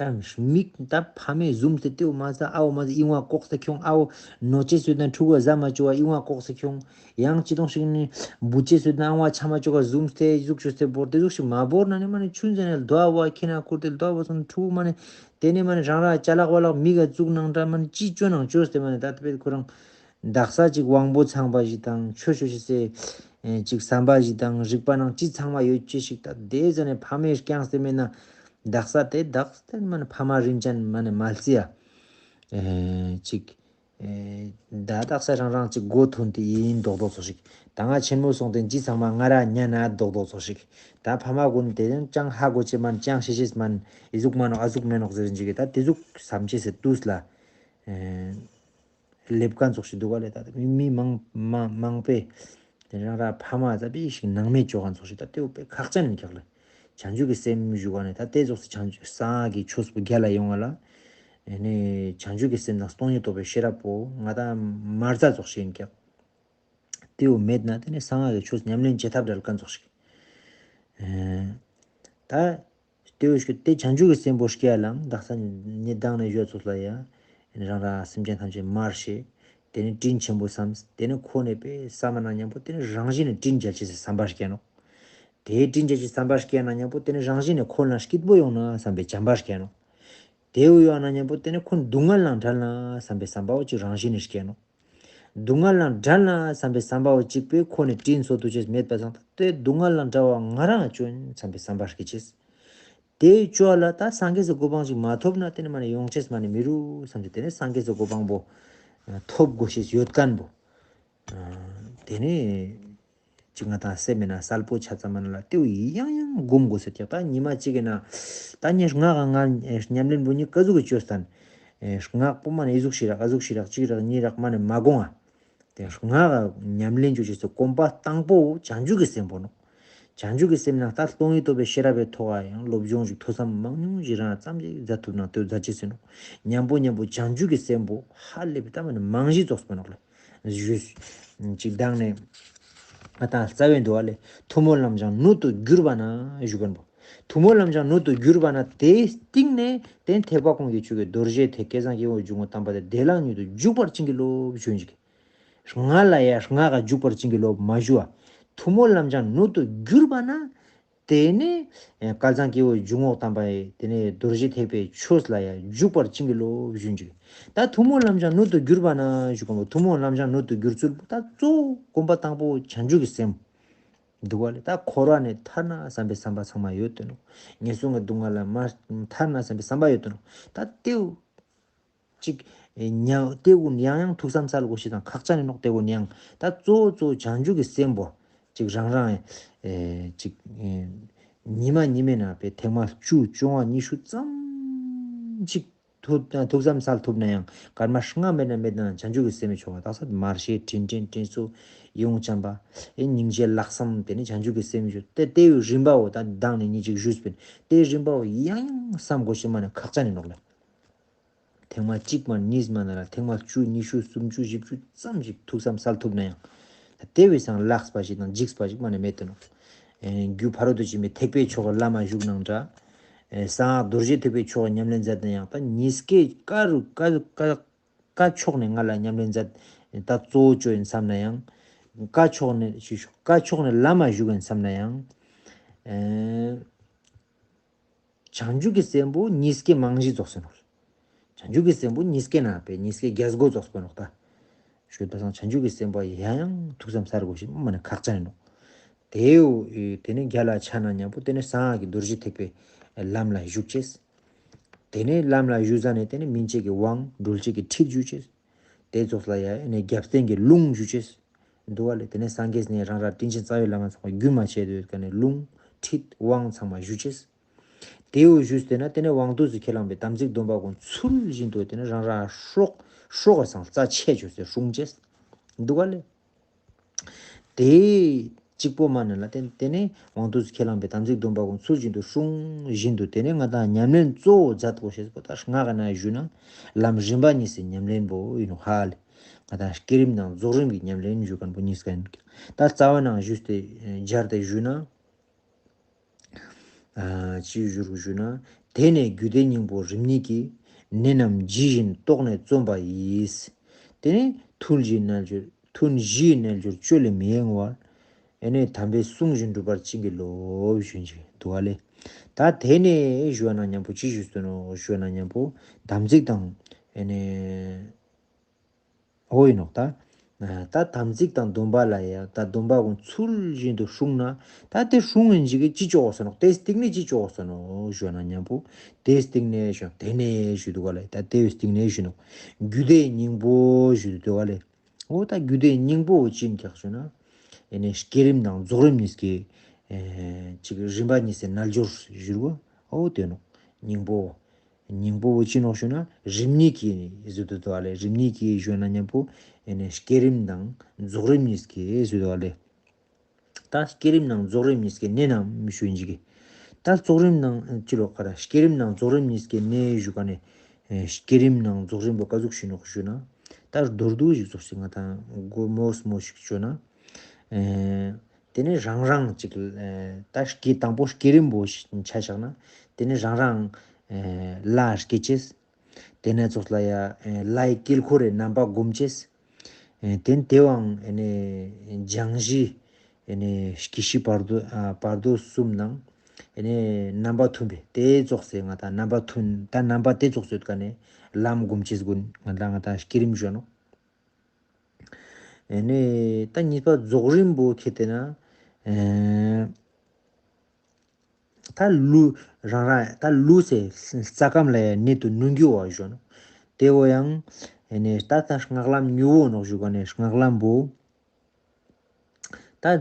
ད་མིག་ད་ཕ་མའི་ཟུམ་སྟེ་དེའུ་མ་ཟ་ཨའོ་མ་ཟ་ཨི་བ་ལྐོག་སྟེ་ཁྱོང་ཨའོ་ནོ་ཅེས་སོད་ན་ཕྲུ་གུ་ཟ་མ་ཅོ་བ་ཨི་བ་ལྐོག་སྟེ་ཁྱོང་ཡང་ཅི་དོང་ཞིག་ནི་བུ་ཅེས་སོད་ན་ཨ་བ་ཆ་མ་ཅོ་ག་ཟུམ་སྟེ་ཨི་ཟུག་ཅོས་ཏེ་བོར་དེ་ཟུག་ཞིག་མ་བོར་ན་ནི་མ་ནི་ཆུན་ཟ་ནེ་ལྡོ་བ་ཁྱི་ན་ཁུར་ཏེ་ལྡོ་བ་སོང་ཕྲུ་གུ་མ་ནི་དེ་ནི་མ་ནི་རང་ར་ཅ་ལག་བ་ལག་མིག་ག་བཙུགས་ནང་འདྲ་མ་ནི་ཅི་ཅོ་ནང་ཅོས་ཏེ་མ་ནི་ད་ད་པེ་ཁོ་རང་དག་ས་ཅིག་དབང་པོ་ཚང་པ་ཞིག་དང་ཆོས་ཞུ་ཞིག་སེ་ཅིག་བསམ་པ་ཞིག་དང་རིག་པ་ནང་ཅི་ཚང་མ་ཡོད་ཅེས་ཤིག་ད་དེ་ཟ་ནེ་ཕ་མའི་བསྐྱངས་ཏེ་མེད་ན། དག་ས་དེ་དག་ས་དེ་མ་ནི་ཕ་མ་རིན་ཅན་མ་ནི་མ་བརྩི་ཡ། ཨེ་ཅིག་ཨེ་ད་དག་ས་རང་རང་ཅིག་མགོ་ཐོན་ཏེ་ཡིན་མདོག་མདོག་ཙོགས་ཤིག་ད་ང་ཆེན་མོ་སོང་སྟེ་ཅི་ཚང་མ་ང་ར་ཉན་ན་མདོག་མདོག་ཙོགས་ཤིག་ད་ཕ་མ་ཀུན་དེ་ཡང་ཅང་ཧ་གོ་ཅེས་མན་ཅང་ཤེས་ཤེས་མན་ཨི་ཟུག་མ་ནོག་ཨ་ཟུག་མེ་ནོག་ཟེར་ཅིག་གི་ད་དེ་ཟུག་བསམ་ཅེས་སི་དུས་ལ་ཨེ། སླེབས་མཁན་ཙོགས་ཤིག་འདུག་ག་ལེ། ད་མི་མི་མང་མ་མང་པོས་དེ་རང་ར་ཕ་མ་ཙ་པིག་ཞིག་ནང་མེད་ཅོ་མཁན་ཙོགས་ཤིག་ད་དེའུ་པེ་ཁག་ཅན་ཡིན་ཀྱག་ལེ། བྱང་ཆུབ་ཀྱི་སེམས་ཞུ་ག་ནི་ད་དེ་ཙོགས་སི་བྱང་ཆུབ་གསང་སྔགས་ཀྱི་ཆོས་པོ་རྒྱལ་ལ་ཡོང་བ་ལ། ཨེ་ནི་བྱང་ཆུབ་ཀྱི་སེམས་དང་སྟོང་ཉིད་རྟོགས་པའི་ཤེས་རབ་པོ་ང་ད་མ་རྩ་ཙོགས་ཤིག་ཡིན་ཀྱག་དེའུ་མེད་ན་དེ་ནི་གསང་སྔགས་ཀྱི་ཆོས་ཉམས་ལེན་བྱེད་ཐབས་བྲལ་མཁན་ཙོགས་ཤིག་ཨེ་ད། དེའུ་ཞུ་དེ་བྱང་ཆུབ་ཀྱི་སེམས་པོ་སྐྱེ་ལ་དག་ས་ཉི་ལྡང་ནས་ཡོད་ཚོད་ལ་ཡ། རང་རང་སེམས་ཅན་ཐམས་ཅད་མར་ཤེས། དེ་ནི་དྲིན་ཆེན་པོ་བསམ། དེ་ནི་ཁོ་ནས་པའི་བསམ་མ་ན་མཉམ་པོ་དེ་ནི་རང་བཞིན་ནས་དྲིན་འཇལ་ཅེས་སི་བསམ་པ་སྐྱེ་ནོག་དེའི་དྲིན་འཇལ་ཅེས་སི་བསམ་པ་སྐྱེ་ན་མཉམ་པོ་དེ་ནི་རང་བཞིན་ནས་ཁོ་ལ་སྐྱིད་པོ་ཡོང་ན་བསམ་པའི་བྱམས་པ་སྐྱེ་ནོག་དེའུ་ཡོང་ན་མཉམ་པོ་དེ་ནི་ཁོ་སྡུག་བསྔལ་ལ་བྲལ་ན་བསམ་པའི་བསམ་པ་འོ་ཅིག་རང་བཞིན་ནས་སྐྱེ་ནོག་སྡུག་བསྔལ་ལ་བྲལ་ན་བསམ་པའི་བསམ་པ་བོ་གཅིག་པོས་ཁོ་ནི་དྲིན་གསོ་ཐུབ་ཅེས་མེད་པ་སང་ད་དེ་སྡུག་བསྔལ་ལ་བྲལ་བ་ང་རང་ཅོ་ཡིན་བསམ་པའི་བསམ་པ་སྐྱེ་ཅེས། དེའི་ཅོ་ལ་ད་སངས་རྒྱས་སི་གོ་འཕང་ཅིག་མ་ཐོབ་ན་དེ་ནི་མ་ནི་ཡོང་ཅེས་མ་ནི་མི་རུག་བསམ་སྟེ་དེ་ནི་སངས་རྒྱས་སི་གོ་འཕང་པོ་ཐོབ་དགོས་ཤེས་ཡོད་མཁན་པོ། དེ་ནི་ཅིག་ང་དང་སེམས་མེད་ན་གསལ་པོ་ཆ་ཙམ་མ་ན་ལ་དེའུ་ཡང་ཡང་སྒོམ་དགོས་ཟེར་ཀྱག་ད་ཉི་མ་གཅིག་གི་ན་ད་ཉེ་སྔགས་ང་ཉམས་ལེན་པོ་ཉི་ཀ་ཟུག་གི་ཅོས་སྟན། སྔགས་པོ་མ་ནི་ཨི་ཟུག་ཤི་རག་ཨ་ཟུག་ཤི་རག་གཅིག་རག་གཉིས་རག་མ་ནི་མ་དགོངས་ཨ། དེ་སྔགས་ཉམས་ལེན་ཅོ་ཅེས་སི་གོམ་པ་དང་པོ་བྱང་ཆུབ་ཀྱི་སེམས་པོ་ནོག་བྱང་ཆུབ་ཀྱི་སེམས་ནང་ད་སྟོང་ཉིད་རྟོགས་པའི་ཤེས་རབ་པའི་ཐོག་ཡང་སློབ་སྦྱོང་ཞིག་ཐོས་བསམ་མང་ཉུང་ཞིག་རང་ཙམ་ཞིག་མཛད་ཐུབ་ན་དེ་མཛད་ཅེས་ཡིན་ནོག་མཉམ་པོ་མཉམ་པོ་བྱང་ཆུབ་ཀྱི་སེམས་པོ་ཧ་ལས་པའི་ད་མ་ནི་མང་ཞིག་རྫོགས་པ་ནོག་ལེ། ཞུས། ཅིག་དང་ནས་ང་དང་རྩ་བའི་འདུག་བ་ལེ། ཐུན་མོང་ལམ་སྦྱངས་སྣོད་དུ་གྱུར་པ་ན་ཞུ་མཁན་པོ། ཐུན་མོང་ལམ་སྦྱངས་སྣོད་དུ་གྱུར་པ་ན་དེའི་སྟེང་ནས་དེ་ཐེག་པ་ཀུན་གྱི་མཆོག་གི་རྡོ་རྗེ་ཐེག་སྐལ་བཟང་སྐྱེ་བོའི་འཇུག་ངོགས་དམ་པ་དེ་བདེ་བླག་ཉིད་དུ་འཇུག་པར་བྱིན་གྱིས་རློབས་ཞུ་ཡིན་ཅིག་ང་ལ་ཡ་ང་ག་འཇུག་པར་བྱིན་གྱིས་རློབས་མ་ཞུ་བ། ཐུན་མོང་ལམ་སྦྱངས་སྣོད་དུ་གྱུར་པ་ན། དེ་ནས་སྐལ་བཟང་སྐྱེ་བོའི་འཇུག་ངོགས་དམ་པ་ཡི་དེ་ནས་རྡོ་རྗེ་ཐེག་པའི་ཆོས་ལ་ཡ་འཇུག་པར་བྱིན་གྱིས་རློབས་ཞུ་ཡིན་ཅིག་ད་ཐུན་མོང་ལམ་སྦྱངས་སྣོད་དུ་གྱུར་པ་ན་ཞུ་གོ་མོ་ཐུན་མོང་ལམ་སྦྱངས་སྣོད་དུ་གྱུར་ཚུལ་པོ་ད་གཙོ་བོ་གོམ་པ་དང་པོ་བྱང་ཆུབ་ཀྱི་སེམས། འདུག་བ་ལེ། ད་འཁོར་བ་ནས་ཐར་ན་བསམ་པའི་བསམ་པ་ཚང་མ་ཡོད་དེ་ནོག་ངན་སོང་གི་སྡུག་བསྔལ་ལ་མ་ཐར་ན་བསམ་པའི་བསམ་པ་ཡོད་དེ་ནོག་ད་དེའུ་ཅིག་ཉ་དེའུ་ཡང་ཡང་ཐུགས་བསམ་སལ་དགོས་ཤེས་དང་ཁག་ཅན་ཡིན་ནོག་དེའུ་ཡང་ད་གཙོ་བོ་གཙོ་བོ་བྱང་ཆུབ་ཀྱི་སེམས་པོ་ཅིག་རང་རང་ཨེ་ཅིག་ཨེ་ཉི་མ་ཉི་མའི་ནང་པའི་ཐེངས་མ་བཅུ་བཅོ་ལྔ་ཉི་ཤུ་ཙམ་ཅིག་ཐུགས་ཐུགས་བསམ་སལ་ཐུབ་ན་ཡང་སྐར་མ་ལྔ་མེད་ན་མེད་ན་བྱང་ཆུབ་ཀྱི་སེམས་མི་ཆོག་པ་དག་ས་མར་ཤེས་དྲིན་དྲན་དྲིན་གསོ་ཡིད་འོང་བྱམས་པ་ཨེ་སྙིང་རྗེ་ལྷག་བསམ་དེ་ནི་བྱང་ཆུབ་ཀྱི་སེམས་མི་ཆོག་དེ་དེའི་རིམ་པའོ་ད་མདང་ནས་ཉིན་གཅིག་ཞུས་པིན་དེའི་རིམ་པའོ་ཡང་ཡང་བསམ་དགོས་ཤེས་མ་ནི་ཁག་ཅན་ཡིན་ནོག་ལེ། ཐེངས་མ་གཅིག་མ་གཉིས་མ་ན་ལ་ཐེངས་མ་བཅུ་ཉི་ཤུ་སུམ་ཅུ་བཞི་བཅུ་ཙམ་ཞིག་ཐུགས་བསམ་སལ་ཐུབ་ན་ཡང་། དེ་བས་སང་ལགས་པ་ཞིག་དང་འཇིགས་པ་ཞིག་མ་ནི་མེད་དེ་ནོག་ཨེ་རྒྱུ་ཕ་རོལ་ཏུ་ཕྱིན་པའི་ཐེག་པའི་ཆོས་ཀྱི་ལམ་མ་ཞུགས་ནང་འདྲ། ཨེ་གསང་སྔགས་རྡོ་རྗེ་ཐེག་པའི་ཆོས་ཀྱི་ཉམས་ལེན་མཛད་ན་ཡང་ད་ཉིས་ཀའི་ཀ་རུ་ཀ་ཀ་ཀ་ཕྱོགས་ནས་ང་ལ་ཉམས་ལེན་མཛད་ད་གཙོ་བོ་ཅོ་ཡིན་བསམ་ན་ཡང་། ཀ་ཕྱོགས་ནས་ཞུ་ཞུ་ཀ་ཕྱོགས་ནས་ལམ་མ་ཞུགས་ཡིན་བསམ་ན་ཡང་། ཨེ། བྱང་ཆུབ་ཀྱི་སེམས་པོ་ཉིས་ཀའི་མང་གཞི་རྫོགས་སེ་ནོག་བྱང་ཆུབ་ཀྱི་སེམས་པོ་ཉིས་ཀའི་ནང་པའི་ཉིས་ཀའི་རྒྱལ་སྒོ་རྫོགས་པ་ནོག་ད། ཞུས་པ་སང་བྱང་ཆུབ་ཀྱི་སེམས་པོ་ཡང་ཡང་ཐུགས་བསམ་སལ་དགོས་ཤེས་མ་ནི་ཁག་ཅན་ཡིན་ནོག་དེའུ་དེ་ནི་རྒྱལ་ལ་ཆ་ན་མཉམ་པོ་དེ་ནི་གསང་སྔགས་ཀྱི་རྡོ་རྗེ་ཐེག་པའི་ལམ་ལ་ཞུགས་ཅེས། དེ་ནི་ལམ་ལ་ཞུགས་ཟ་ནས་དེ་ནི་སྨིན་བྱེད་ཀྱི་དབང་གྲོལ་བྱེད་ཀྱི་ཁྲིད་ཞུགས་ཅེས། དེ་ཙོགས་ལ་ཡང་ཨེ་ནི་རྒྱབ་རྟེན་གྱི་ལུང་ཞུ་ཅེས། འདུག་བ་ལེ། དེ་ནས་སངས་རྒྱས་ནས་རང་རང་དྲིན་ཅན་རྩ་བའི་བླ་མ་ཚང་མ་རྒྱུན་མ་ཆད་དུ་ཡོད་ཀ་ནས་ལུང་ཁྲིད་དབང་ཚང་མ་ཞུ་ཅེས། དེའུ་ཞུས་ཏེ་ན་དེ་ནས་དབང་དུས་སུ་ཁས་བླངས་པའི་དམ་ཚིག་སྡོམ་པ་ཀུན་ཚུལ་བཞིན་དུ་དེ་ནས་རང་རང་སྲོག་སྲོག་གི་སང་རྩ་ཆད་བཅུག་སྟེ་སྲུང་ཅེས། འདུག་བ་ལེ། དེ་གཅིག་པོ་མ་ནི་ལ་དེ་དེ་ནས་དབང་དུས་སུ་ཁས་བླངས་པའི་དམ་ཚིག་སྡོམ་པ་ཀུན་ཚུལ་བཞིན་དུ་སྲུང་བཞིན་དུ་དེ་ནས་ང་དང་ཉམས་ལེན་གཙོ་བོ་མཛད་དགོས་ཤེས་པོ་ད་སྔགས་ཀྱི་ནང་ཞུས་ན་ལམ་རིམ་པ་གཉིས་སི་ཉམས་ལེན་པོ་ཡིན་ནོག་ཧ་ལེ། ང་དང་བསྐྱེད་རིམ་དང་རྫོགས་རིམ་གྱི་ཉམས་ལེན་ཞུ་མཁན་པོ་གཉིས་ཀ་ཡིན། ད་རྩ་བ་ནང་ཞུས་ཏེ་སྦྱར་ཏེ་ཞུས་ན། ཨ་ཅི་ཞུ་རུ་ཞུ་ན། དེ་ནས་རྒྱུད་སྡེའི་སྙིང་པོ་རིམ་གཉིས་ཀྱི། གནད་རྣམས་ཇི་བཞིན་རྟོགས་ནས་བརྩོན་པ་ཡིས། དེ་ནས་ཐུན་བཞིའི་རྣལ་འབྱོར་ཐུན་བཞིའི་རྣལ་འབྱོར་བཅོལ་ལས་མི་གཡེང་བར། ཨེ་ནས་དམ་པའི་གསུང་བཞིན་སྒྲུབ་པར་བྱིན་གྱིས་རློབས་ཞུ་ཡིན་ཅིག་འདུག་བ་ལེ། ད་དེ་ནས་ཞུ་བ་ན་མཉམ་པོ་ཅི་ཞུས་སོ་ནོ་ཞུ་བ་ན་མཉམ་པོ་དམ་ཚིག་དང་ཨེ་ནས། འོ་ཡིན་ནོག་ད། ད་དམ་ཚིག་དང་སྡོམ་པ་ལ་ཡ་ད་སྡོམ་པ་ཀུན་ཚུལ་བཞིན་དུ་སྲུང་ན། ད་དེ་སྲུང་ཡིན་ཅིག་གི་ཅི་ཅོག་སོ་ནོག་དེ་སྟིང་ནས་ཅི་ཅོག་སོ་ནོག་ཞུ་ན་མཉམ་པོ། དེ་སྟིང་ནས་ཞུ་དེ་ནས་ཞུ་འདུག་ག་ལེ། ད་དེ་སྟིང་ནས་ཞུ་ནོག་རྒྱུད་སྡེའི་སྙིང་པོ་ཞུ་འདུག་ག་ལེ། འོ་ད་རྒྱུད་སྡེའི་སྙིང་པོ་ཅི་ཡིན་ཀྱག་ཞུ་ན། ཨེ་ནས་བསྐྱེད་རིམ་དང་རྫོགས་རིམ་གཉིས་ཀྱི། ཨེ་ཅིག་རིམ་པ་གཉིས་སི་རྣལ་འབྱོར་ཞུ་རུ། འོ་དེ་ནོག་སྙིང་པོ། སྙིང་པོ་བོ་ཅི་ནོག་ཞུ་ན་རིམ་གཉིས་ཀྱི་ཟེར་དུ་དོ་ཨ་ལེ། རིམ་གཉིས་ཀྱི་ཞུ་ན་མཉམ་པོ་ཨེ་ནས་བསྐྱེད་རིམ་དང་རྫོགས་རིམ་གཉིས་ཀྱི་ཟེར་དུ་ཨ་ལེ། ད་བསྐྱེད་རིམ་དང་རྫོགས་རིམ་གཉིས་ཀྱི་གནད་རྣམས་ཞུ་ཡིན་ཅིག་གི། ད་རྫོགས་རིམ་དང་ཅི་ལོ་ཀ་ར་བསྐྱེད་རིམ་དང་རྫོགས་རིམ་གཉིས་ཀྱི་གནད་ཞུ་ག་ནས། ཨེ་བསྐྱེད་རིམ་དང་རྫོགས་རིམ་པོ་ཀ་ཟུག་ཞུ་ནོག་ཞུ་ན། ད་མདོར་བསྡུས་ཞིག་ཙོགས་ཤིག་ང་དང་མགོ་མོ་སྨོ་ཞིག་ཞུ་ན། ཨེ་དེ་ནས་རང་རང་ཅིག་ཨེ་ད་བསྐྱེད་དང་པོ་བསྐྱེད་རིམ་པོ་ཆ་བཞག་ན། དེ་ནས་རང་རང་ཨེ་ལྷ་བསྐྱེད་ཅེས། དེ་ནས་ཙོགས་ལ་ཡ་ཨེ་ལྷའི་དཀྱིལ་འཁོར་རེ་རྣམ་པ་བསྒོམ་ཅེས། ཨེ་དེ་ནས་དེ་བའང་ཨེ་ནས་སྦྱང་གཞི་ཨེ་ནས་དཀྱིལ་གཞི་བར་དོ་ཨ་བར་དོ་གསུམ་དང་ཨེ་ནས་རྣམ་པ་མཐུན་པའི་དེ་ཙོགས་སེ་ང་དང་རྣམ་པ་མཐུན་ད་རྣམ་པ་དེ་ཙོགས་སེ་ཡོད་ཀ་ནས་ལམ་བསྒོམ་ཅེས་ཀུན་ང་དང་ང་དང་བསྐྱེད་རིམ་ཞུ་ནོག་ཨེ་ནེ་ད་གཉིས་པ་རྫོགས་རིམ་པོ་ཁེ་ཏེ་ན་ཨེ་ད་ལུས་རང་རང་ད་ལུས་སི་རྩ་ཁམས་ལ་ཡང་གནད་དུ་བསྣུན་རྒྱུ་བ་ཞུ་ནོག། ཏེ་བོ་ཡང་ཨེ་ནེ་ད་ད་སྔགས་ལམ་མྱུར་བོ་ནོག་ཞུ་ག་ནེ་སྔགས་ལམ་པོ་ད་ཨེ་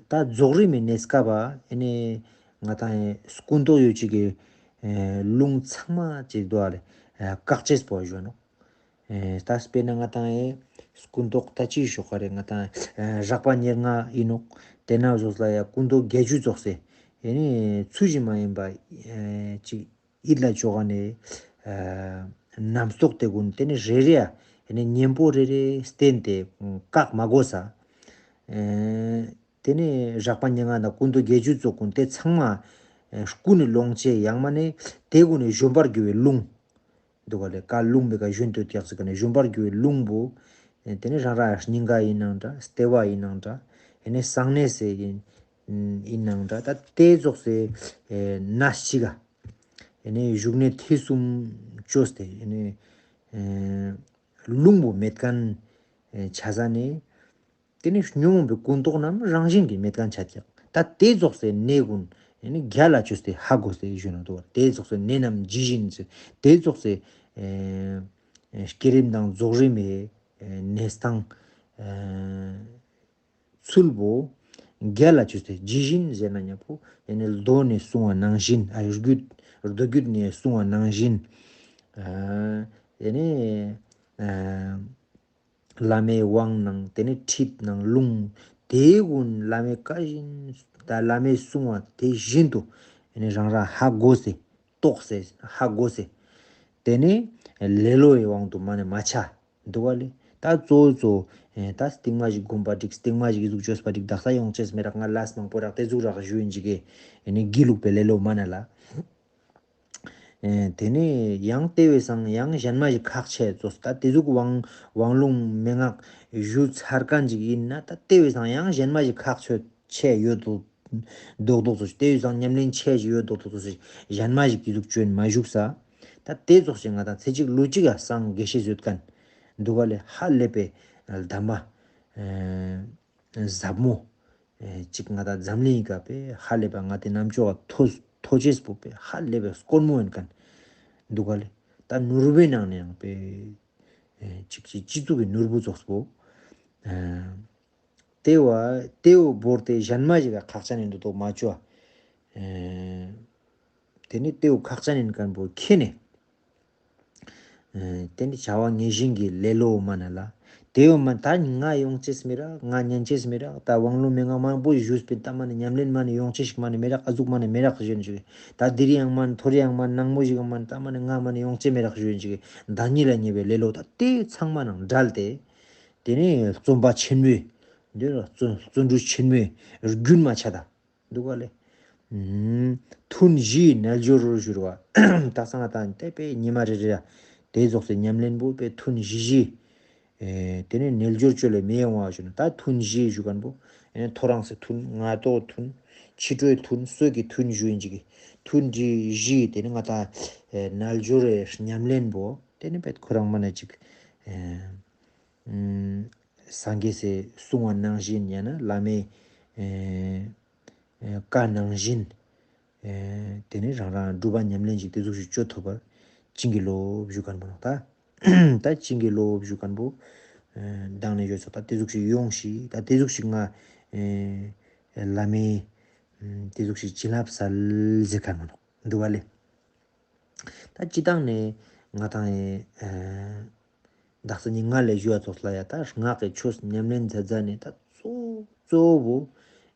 ད་རྫོགས་རིམ་མི་གནས་སྐབས་ཨེ་ནེ་ང་དང་ཨེ་སྐུ་མདོག་ཡོད་ཅིག་གི་ཨེ་རླུང་ཚང་མ་ཅིག་དོ་ཨ་ལེ་ཨེ་བཀག་ཅེས་པོ་ཞུ་ནོག། ཨེ་ད་དཔེར་ན་ང་དང་ཨེ་སྐུ་མདོག་ད་ཅི་ཞུ་ག་རེ་ང་དང་ཨེ་རགས་པ་ཉེར་ལྔ་ཨིན་ནོག། ཏེ་ན་ཟུག་ལ་ཡང་སྐུ་མདོག་བརྒྱད་ཅུ་ཙོགས་སེ་ཨེ་ནེ་ཚུལ་བཞིན་མ་ཡིན་པ་ཨེ་ཅིག་ཡིད་ལ་ཅོ་ག་ནེ་ཨེ་རྣམ་རྟོག་ཏེ་གུན་ཏེ་ནེ་རེ་རེ་ཨ་ཨེ་ནེ་གཉེན་པོ་རེ་རེ་བསྟེན་ཏེ་བཀག་མ་དགོས་ས། ཨེ་ཏེ་ནེ་རགས་པ་ཉེར་ལྔ་དང་སྐུ་མདོག་བརྒྱད་ཅུ་ཙོགས་གུན་ཏེ་ཚང་མ་ཨེ་ཀུན་ནས་སློང་ཅེས་ཡང་མན་ན་ཏེ་གུན་ནེ་བཞོན་པར་གྱུར་བའི་རླུང་འདུག་ག་ལེ། ཀ་རླུང་བེ་ཀ་བཞོན་ཏེ་ཡོད་ཀྱག་ཟེར་ག་ནེ་བཞོན་པར་གྱུར་བའི་རླུང་པོ་ཨེ་ཏེ་ནེ་རང་རང་སྙིང་ག་ཨིན་ནང་འདྲ་ལྟེ་བ་ཨིན་ནང་འདྲ་ཨེ་ནེ་གསང་གནས་སི་ཨིན་ཨིན་ནང་འདྲ་ད་ཏེ་ཙོགས་སེ་ཨེ་ན་ཞིག་ག་ཨེ་ནེ་བཞུགས་གནས་ཐེ་ཚོམ་ཅོས་ཏེ་ཨེ་ནེ་ཨེ་རླུང་པོ་མེད་ཁན་ཨེ་ཆ་ས་ནེ་ཏེ་ནེ་ཉོན་མོངས་པའི་ཀུན་རྟོག་རྣམས་རང་བཞིན་གྱིས་མེད་ཁན་ཆ་ཀྱག། ད་ཏེ་ཙོགས་སེ་གནས་གུན་ཨེ་ནེ་རྒྱལ་ལ་ཅོས་ཏེ་ཧ་གོ་སེ་ཞུ་ནོག་འདུག། ཏེ་ཙོགས་སེ་གནས་རྣམས་ཇི་བཞིན་ཟེར་ཏེ་ཙོགས་སེ་ཨེ་ཨེ་བསྐྱེད་རིམ་དང་རྫོགས་རིམ་མི་ཨེ་གནས་སྟངས་ཨེ་ཚུལ་པོ་རྒྱལ་ལ་ཅོས་ཏེ་ཇི་བཞིན་ཟེར་ན་ཉམ་པོ་ཨེ་ནེ་མདོ་ནེ་གསུངས་པ་ནང་བཞིན་ཨ་རྒྱུད་མདོ་རྒྱུད་ནེ་གསུངས་པ་ནང་བཞིན་ཨ་ཨེ་ནེ་ཨ་བླ་མའི་དབང་ནང་ཏེ་ནེ་ཁྲིད་ནང་ལུང་ཏེ་གུན་བླ་མའི་བཀའ་བཞིན་ད་བླ་མའི་གསུང་བ་ཏེ་བཞིན་དུ་ཨེ་ནེ་རང་རང་ཧ་གོ་སེ་རྟོགས་སེ་ཧ་གོ་སེ་ཏེ་ནེ་ལེ་ལོའི་དབང་དུ་མ་ནེ་མ་ཆ་འདུག་ག་ལེ། ད་གཙོ་བོ་གཙོ་ཨེ་ད་སྟིང་མ་ཞིག་སྒོམ་པ་འགྲིག་སྟིང་མ་ཞིག་གི་ཟུག་ཅོས་པ་འགྲིག་དག་ས་ཡོང་ཅེས་མི་རག། ང་ལས་མང་པོ་རག་ཏེ་ཟུག་རག་ཞུ་ཡིན་ཅིག་གི་ཨེ་ནེ་སྒྱིད་ལུག་པའི་ལེ་ལོ་མ་ནེ་ལ། ཨེ་ཏེ་ནེ་ཡང་ཏེ་བས་སང་ཡང་གཞན་མ་ཞིག་ཁག་ཆེ་ཙོགས་ད་ཏེ་ཟུག་དབང་དབང་ལུང་མན་ངག་ཞུ་ཚར་ཁན་ཅིག་ཨིན་ན་ད་ཏེ་བས་སང་ཡང་གཞན་མ་ཞིག་ཁག་ཆེ་ཆེ་ཡོད་དོ་རྡོག་རྡོག་ཙོགས་ཏེ་བས་སང་ཉམས་ལེན་ཆེ་ཞིག་ཡོད་རྡོག་རྡོག་ཙོགས་གཞན་མ་ཞིག་གི་ཟུག་ཅོ་ཡིན་མ་ཞུགས་ས། ད་ཏེ་ཙོགས་ཤིག་ང་དང་ཚེ་གཅིག་ལུས་གཅིག་ག་སངས་རྒྱས་ཤེས་ཡོད་ཁན་འདུག་ག་ལེ། ཧ་ལས་པའི་གདམས་པ་ཨེ་ཟབ་མོ་ཨེ་ཅིག་ང་དང་འཛམ་གླིང་ག་པེ་ཧ་ལས་པ་ང་ཏེ་རྣམ་ཅོག་ག་ཐོ་ཐོ་ཅེས་པོ་པེ་ཧ་ལས་པའི་དཀོན་མོ་ཡིན་ཁན་འདུག་ག་ལེ། ད་ནོར་བུའི་ནང་ནེ་ཡང་པེ་ཨེ་ཅིག་ཅིག་སྤྱི་གཙུག་གི་ནོར་བུ་ཙོགས་པོ་ཨེ་ཏེ་བོ་ཏེ་བོ་བོར་ཏེ་གཞན་མ་ཞིག་ག་ཁག་ཅན་ནི་འདུག་དོག་མ་ཅོ། ཨེ་ཏེ་ནེ་ཏེ་བོ་ཁག་ཅན་ཡིན་ཁན་པོ་ཁྱེར་ནེ་ཨེ་ཏེ་ནེ་བྱ་བ་ངན་ཞེན་གྱི་ལེ་ལོ་མ་ནེ་ལ་ཏེ་བོ་མ་ད་ང་ཡོང་ཅེས་མི་རག། ང་ཉན་ཅེས་མི་རག། ད་དབང་ལུང་མན་ངག་མང་པོ་ཞུས་པིན། ད་མ་ནེ་ཉམས་ལེན་མ་ནེ་ཡོང་ཅེས་ཤིག་མ་ནེ་མི་རག། ཨ་ཟུག་མ་ནེ་མི་རག་ཞེན་ཅིག། ད་དེ་རིང་ཡང་མ་ནེ་ཐོ་རེ་ཡང་མ་ནེ་ནང་མོ་ཞིག་ཡང་མ་ནེ་ད་མ་ནེ་ང་མ་ནེ་ཡོང་ཅེས་མི་རག་ཞེན་ཅིག། ད་ཉིད་ལ་ཉེ་བའི་ལེ་ལོ་ད་ཏེ་ཚང་མ་ནང་བྲལ་ཏེ་ཏེ་ནེ་བརྩོན་པ་ཆེན་མོས་འདི་ལ་བརྩོན་བརྩོན་འགྲུས་ཆེན་མོས་རྒྱུན་མ་ཆད་ད་འདུག་ག་ལེ། ཨུམ། ཐུན་བཞིའི་རྣལ་འབྱོར་རུ་ཞུ་བ། ད་སང་ང་དང་ཏེ་པེ་ཉི་མ་རེ་རེ་ཡ་ཏེ་ཙོགས་སེ་ཉམས་ལེན་པོ་པེ་ཐུན་བཞི་བཞི། ཨེ་ཏེ་ནེ་རྣལ་འབྱོར་ཅོ་ལེ་མི་ཡོང་བ་ཞུ་ན་ད་ཐུན་བཞི་ཞུ་ཁན་པོ་ཨེ་ཐོ་རངས་སི་ཐུན་ངན་རྟོག་ཐུན་ཕྱི་དྲོའི་ཐུན་གསོས་ཀྱི་ཐུན་ཞུ་ཡིན་ཅིག་གི། ཐུན་བཞི་བཞི་ཏེ་ནེ་ང་དང་ཨེ་རྣལ་འབྱོར་རི་ཉམས་ལེན་པོ་ཏེ་ནེ་པེ་ཁོ་རང་མ་ནེ་ཅིག་ཨེ་ཨུམ། སངས་རྒྱས་སི་གསུང་བ་ནང་བཞིན་ཡང་ན་བླ་མའི་ཨེ་ཨེ་བཀའ་ནང་བཞིན་ཨེ་ཏེ་ནེ་རང་རང་སྒྲུབ་པ་ཉམས་ལེན་ཅིག་ཏེ་ཟུག་ཞིག་ཅོ་ཐུབ་པར་བྱིན་གྱིས་རློབས་ཞུ་ཁན་པོ་ནོག། ད་ད་བྱིན་གྱིས་རློབས་ཞུ་ཁན་པོ་ཨེ་མདང་ནེ་ཞུས་ཙོགས་ད་ཏེ་ཟུག་ཞིག་ཡོང་ཤིག། ད་ཏེ་ཟུག་ཞིག་ང་ཨེ་བླ་མའི་ཨུམ་ཏེ་ཟུག་ཞིག་བྱིན་རླབས་སལ་ཟེར་ཁན་པོ་ནོག་འདུག་ག་ལེ། ད་སྤྱི་བཏང་ནེ་ང་དང་ཨེ་དག་ས་ནི་ང་ལས་ཞུ་བ་ཙོགས་ལ་ཡ་ད་སྔགས་ཀྱི་ཆོས་ཉམས་ལེན་མཛད་མཛད་ནེ་ད་གཙོ་གཙོ་བོ་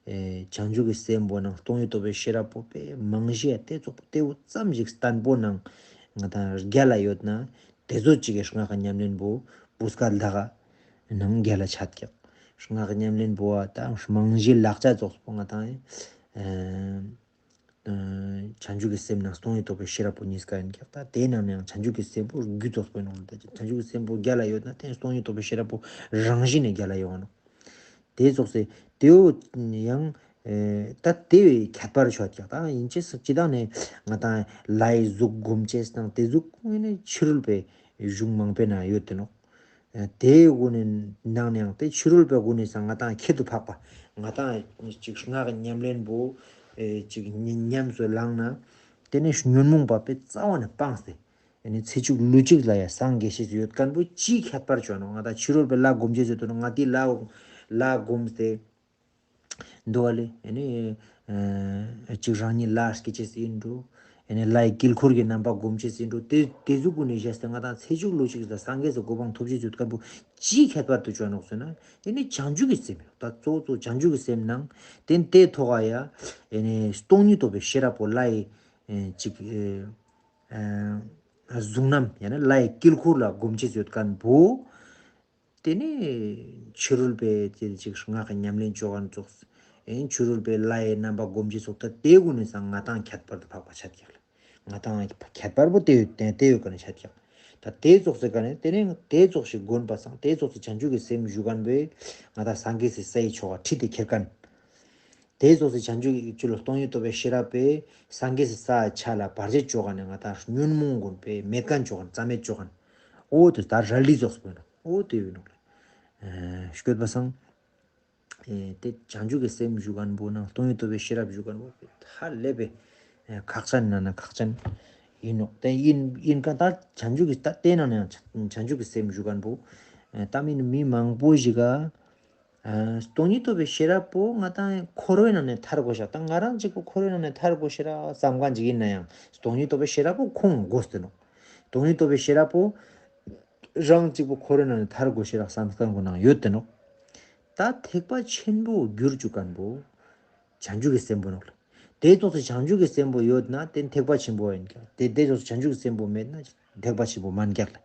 ཨེ་བྱང་ཆུབ་ཀྱི་སེམས་པོ་ནང་སྟོང་ཉིད་རྟོགས་པའི་ཤེས་རབ་པོ་པེ་མང་ཤོས་ཡ་ཏེ་ཙོགས་པོ་ཏེ་བོ་ཙམ་ཞིག་བརྟན་པོ་ནང་ང་དང་རྒྱལ་ལ་ཡོད་ན་ཏེ་ཙོགས་ཅིག་གི་སྔགས་ཀྱི་ཉམས་ལེན་པོ་བུ་སྐལ་ད་ག་ནང་རྒྱལ་ལ་ཆ་ཀྱག། སྔགས་ཀྱི་ཉམས་ལེན་པོ་བ་ད་མང་ཤོས་ལག་ཆ་ཙོགས་པོ་ང་དང་ཨེ་བྱང་ཆུབ་ཀྱི་སེམས་ནང་སྟོང་ཉིད་རྟོགས་པའི་ཤེས་རབ་པོ་གཉིས་ཀ་ཡིན་ཀྱག། ད་དེའི་ནང་ནས་ཡང་བྱང་ཆུབ་ཀྱི་སེམས་པོ་རྒྱུ་ཙོགས་པོ་ཡིན་ནོག། ད་བྱང་ཆུབ་ཀྱི་སེམས་པོ་རྒྱལ་ལ་ཡོད་ན་དེ་སྟོང་ཉིད་རྟོགས་པའི་ཤེས་རབ་པོ་རང་བཞིན་ནས་རྒྱལ་ལ་ཡོང་ང་ནོག། དེ་ཙོགས་སེ་དེའོ་ཡང་ཨེ་ད་དེ་བས་ཁྱད་པར་ཆོད་ཀྱག། ད་ཡིན་ཅེས་སུ་ཅི་དང་ནས་ང་དང་ལའི་གཟུགས་སྒོམ་ཅེས་དང་དེ་གཟུགས་ངོས་ནས་ཕྱི་རོལ་པའི་གཞུང་མང་པོའི་ནང་ཡོད་དེ་ནོག། ཨ་དེའི་སྒོ་ནས་ནང་ནས་ཡང་དེ་ཕྱི་རོལ་པའི་སྒོ་ནས་སང་ང་ཏང་ཁྱད་དུ་འཕགས་པ། ང་ཏང་ཅིག་སྔགས་ཉམས་ལེན་པོ་ཨེ་ཅིག་ཉམས་སུ་བླངས་ན་དེ་ནས་ཉོན་མོངས་པ་པའི་རྩ་བ་ནས་སྤངས་ཏེ། ཨེ་ནི་ཚེ་གཅིག་ལུས་གཅིག་ལ་ཡང་སངས་རྒྱས་ཤེས་ཡོད་མཁན་པོ་ཅིའི་ཁྱད་པར་ཅོ་ནོག། ང་ཏང་ཕྱི་རོལ་པའི་ལྷ་སྒོམ་ཅེས་ཡོད་དོ་ནོག། ང་ཏི་ལྷ་ལྷ་སྒོམ་སྟེ། འདུག་པ་ལེ། ཨེ་ནི་ཨ་ཅིག་རང་ཉིད་ལྷ་སྐྱེ་ཅེས་ཡིན་འགྲོ། ཨེ་ནི་ལྷའི་དཀྱིལ་འཁོར་གྱི་རྣམ་པ་སྒོམ་ཅེས་ཡིན་འགྲོ། དེ་དེ་ཟུག་གུན་ནི་བཞག་སྟེ་ང་ཏང་ཚེ་གཅིག་ལུས་གཅིག་ལ་སངས་རྒྱས་སི་གོ་འཕང་ཐོབ་ཅེས་ཡོད་མཁན་པོ་ཅིའི་ཁྱད་པར་དུ་ཅོ་ནོག་ཟེར་ན། ཨེ་ནི་བྱང་ཆུབ་ཀྱི་སེམས་ཡོད། ད་གཙོ་བོ་གཙོ་བོ་བྱང་ཆུབ་ཀྱི་སེམས་ནང་དེ་དེ་ཐོག་ག་ཡ་ཨེ་ནི་སྟོང་ཉིད་རྟོགས་པའི་ཤེས་རབ་པོ་ལྷའི་ཨེ་ཅིག་ཨེ་ཨ་གཟུང་རྣམ་ཡང་ན་ལྷའི་དཀྱིལ་འཁོར་ལ་སྒོམ་ཅེས་ཡོད་མཁན་པོ། དེ་ནས་ཕྱི་རོལ་པའི་དེ་ཅིག་སྔགས་ཀྱི་ཉམས་ལེན་ཅོ་མཁན་ཙོགས། ཨེ་ཕྱི་རོལ་པའི་ལྷའི་རྣམ་པ་སྒོམ་ཅེས་ཙོགས། ད་དེ་གུན་ནི་སང་ང་ཏང་ཁྱད་པར་དུ་འཕགས་པ་ཆ་ཀྱག་ལེ། ང་ཏང་ཁྱད་པར་པོ་དེ་ཡོད་དེ་དེ་ཡོད་མཁན་ཆ་ཀྱག། ད་དེ་ཙོགས་སི་ཀ་ནས་དེ་ནས་དེ་ཙོགས་ཤིག་སྒོམ་པ་སང་དེ་ཙོགས་སི་བྱང་ཆུབ་ཀྱི་སེམས་ཞུ་མཁན་པོས་ང་ཏང་སངས་རྒྱས་སི་སའི་ཆོ་ག་ཁྲིད་དེ་ཁྱེར་མཁན། དེ་ཙོགས་སི་བྱང་ཆུབ་ཀྱི་ཆོས་ལ་སྟོང་ཉིད་རྟོགས་པའི་ཤེས་རབ་པས་སངས་རྒྱས་སི་ས་ཆ་ལ་བར་ཆད་ཅོ་མཁན་ནི་ང་ཏང་ཉོན་མོངས་གུན་པས་མེད་མཁན་ཅོ་མཁན་རྩ་མེད་ཅོ་མཁན། འོ་དེ་ད་རལ་གྲི་ཙོགས་པོ་ཡིན་ནོག། འོ་དེ་ཡིན་ནོག་ལེ། ཨེ་སྐྱོད་པ་སང་། ཨེ་དེ་བྱང་ཆུབ་ཀྱི་སེམས་ཞུ་མཁན་པོ་ནང་སྟོང་ཉིད་རྟོགས་པའི་ཤེས་རབ་ཞུ་མཁན་པོ་ཧ་ལས་པའི་ཨེ་ཁག་ཅན་ནང་ན་ཁག་ཅན་ཡིན་ནོག། དེ་ཡིན་ཡིན་མཁན་ད་བྱང་ཆུབ་ཀྱི་ད་དེ་ནང་ནས་ཡང་བྱང་ཆུབ་ཀྱི་སེམས་ཞུ་མཁན་པོ་ཨེ་ད་མིན་མི་མང་པོ་ཞིག་ག་ཨ་སྟོང་ཉིད་རྟོགས་པའི་ཤེས་རབ་པོ་ང་ཏང་འཁོར་བའི་ནང་ནས་ཐར་དགོས་ཤག། ད་ང་རང་གཅིག་པོ་འཁོར་བའི་ནང་ནས་ཐར་དགོས་ཤེས་ར་བསམ་མཁན་ཅིག་ཡིན་ན་ཡང་སྟོང་ཉིད་རྟོགས་པའི་ཤེས་རབ་པོ་ཁོང་དགོས་ཏེ་ནོག། སྟོང་ཉིད་རྟོགས་པའི་ཤེས་རབ་པོ་རང་གཅིག་པོ་འཁོར་བའི་ནང་ནས་ཐར་དགོས་ཤེས་ར་བསམ་མཁན་གུན་ནང་ཡོད་དེ་ནོག། ད་ཐེག་པ་ཆེན་པོ་གྱུར་བཅུག་མཁན་པོ་བྱང་ཆུབ་ཀྱི་སེམས་པོ་ནོག་ལེ། དེ་ཙོགས་སི་བྱང་ཆུབ་ཀྱི་སེམས་པོ་ཡོད་ན་དེ་ཐེག་པ་ཆེན་པོ་ཡིན་ཀྱག། དེ་དེ་ཙོགས་སི་བྱང་ཆུབ་ཀྱི་སེམས་པོ་མེད་ན་ཐེག་པ་ཆེན་པོ་མན་ཀྱག་ལེ།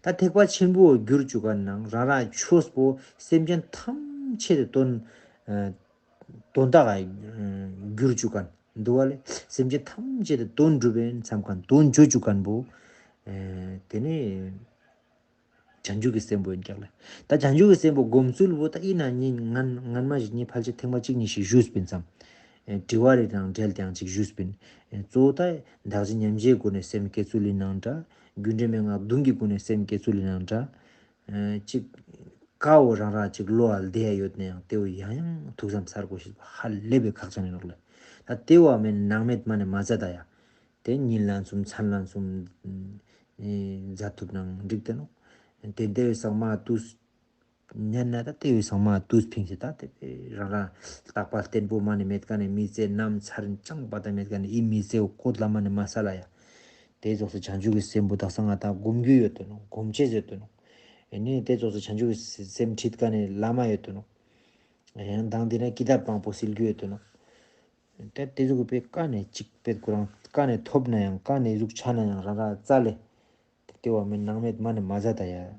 ད་ཐེག་པ་ཆེན་པོ་གྱུར་བཅུག་མཁན་ནང་རང་རང་ཆོས་པོ་སེམས་ཅན་ཐམས་ཅད་དོན་ཨ་དོན་དག་ག་གྱུར་བཅུག་མཁན་འདུག་པ་ལེ། སེམས་ཅན་ཐམས་ཅད་དོན་འགྲུབ་ཡིན་བསམ་མཁན་དོན་བཅོ་བཅུག་མཁན་པོ་ཨ་དེ་ནི་བྱང་ཆུབ་ཀྱི་སེམས་པོ་ཡིན་ཀྱག་ལེ། ད་བྱང་ཆུབ་ཀྱི་སེམས་པོ་སྒོམ་ཚུལ་བོ་ད་ཡིན་ན་ཉིན་ངན་ངན་མ་ཞིག་ཉིན་ཕལ་ཆེར་ཐེངས་མ་གཅིག་གཉིས་ཤིག་ཞུས་པིན་སམ། ཨེ་དྲི་བ་རེ་དང་འབྲེལ་ཏེ་ཡང་གཅིག་ཞུས་པིན། ཨེ་གཙོ་བོ་ད་བདག་གཞན་མཉམ་བརྗེའི་སྒོ་ནས་སེམས་བསྐྱེད་ཚུལ་ཡིན་ནའང་འདྲ། རྒྱུ་འབྲས་མན་ངག་བདུན་གྱི་སྒོ་ནས་སེམས་བསྐྱེད་ཚུལ་ཡིན་ནའང་འདྲ། ཨེ་གཅིག་ཀ་བོ་རང་རང་གཅིག་བློ་ལ་བདེ་ཡ་ཡོད་ན་ཡང་དེ་བོ་ཡང་ཡང་ཐུགས་བསམ་ཚར་དགོས་ཤེས་པོ་ཧ་ལས་པའི་ཁག་ཅན་ཡིན་ནོག་ལེ། ད་དེ་བོ་མེད་ནང་མེད་མ་ནས་མ་ཟད་ད་ཡ། དེ་ཉིན་ལན་གསུམ་མཚན་ལན་གསུམ་ཨེ་མཛད་ཐུབ་ནའང་འགྲིག་དེ་ནོག། དེ་དེ་བས་སང་མ་དུས་ཉན་ན་ད་དེ་བས་སང་མ་དུས་ཕིང་སྟེ་ད་དེ་བས་རང་རང་རྟག་པ་བརྟན་པོ་མ་ནས་མེད་མཁན་ནི་མི་ཚེ་ནམ་ཚར་ཅང་པ་ད་མེད་མཁན་ནི་ཨི་མི་ཚེ་བོ་བཀོད་ལ་མ་ནས་མ་ས་ལ་ཡ། དེ་ཙོགས་སི་བྱང་ཆུབ་ཀྱི་སེམས་པོ་དག་ས་ང་ཏང་སྒོམ་རྒྱུ་ཡོད་དོ་ནོག། སྒོམ་ཅེས་ཡོད་དོ་ནོག། ཨེ་ནི་དེ་ཙོགས་སི་བྱང་ཆུབ་ཀྱི་སེམས་ཁྲིད་མཁན་ནི་བླ་མ་ཡོད་དོ་ནོག། ཡང་དང་དེ་ན་ཀི་ཏབ་མང་པོ་སིལ་རྒྱུ་ཡོད་དོ་ནོག། ད་དེ་ཟུག་པའི་ཀ་ནས་གཅིག་པེད་ཁོ་རང་ཀ་ནས་ཐོབ་ན་ཡང་ཀ་ནས་ཟུག་ཆ་ན་ཡང་རང་རང་རྩ་ལས། དེ་བ་མེད་ནང་མེད་མ་ནས་མ་ཟད་ད་ཡ།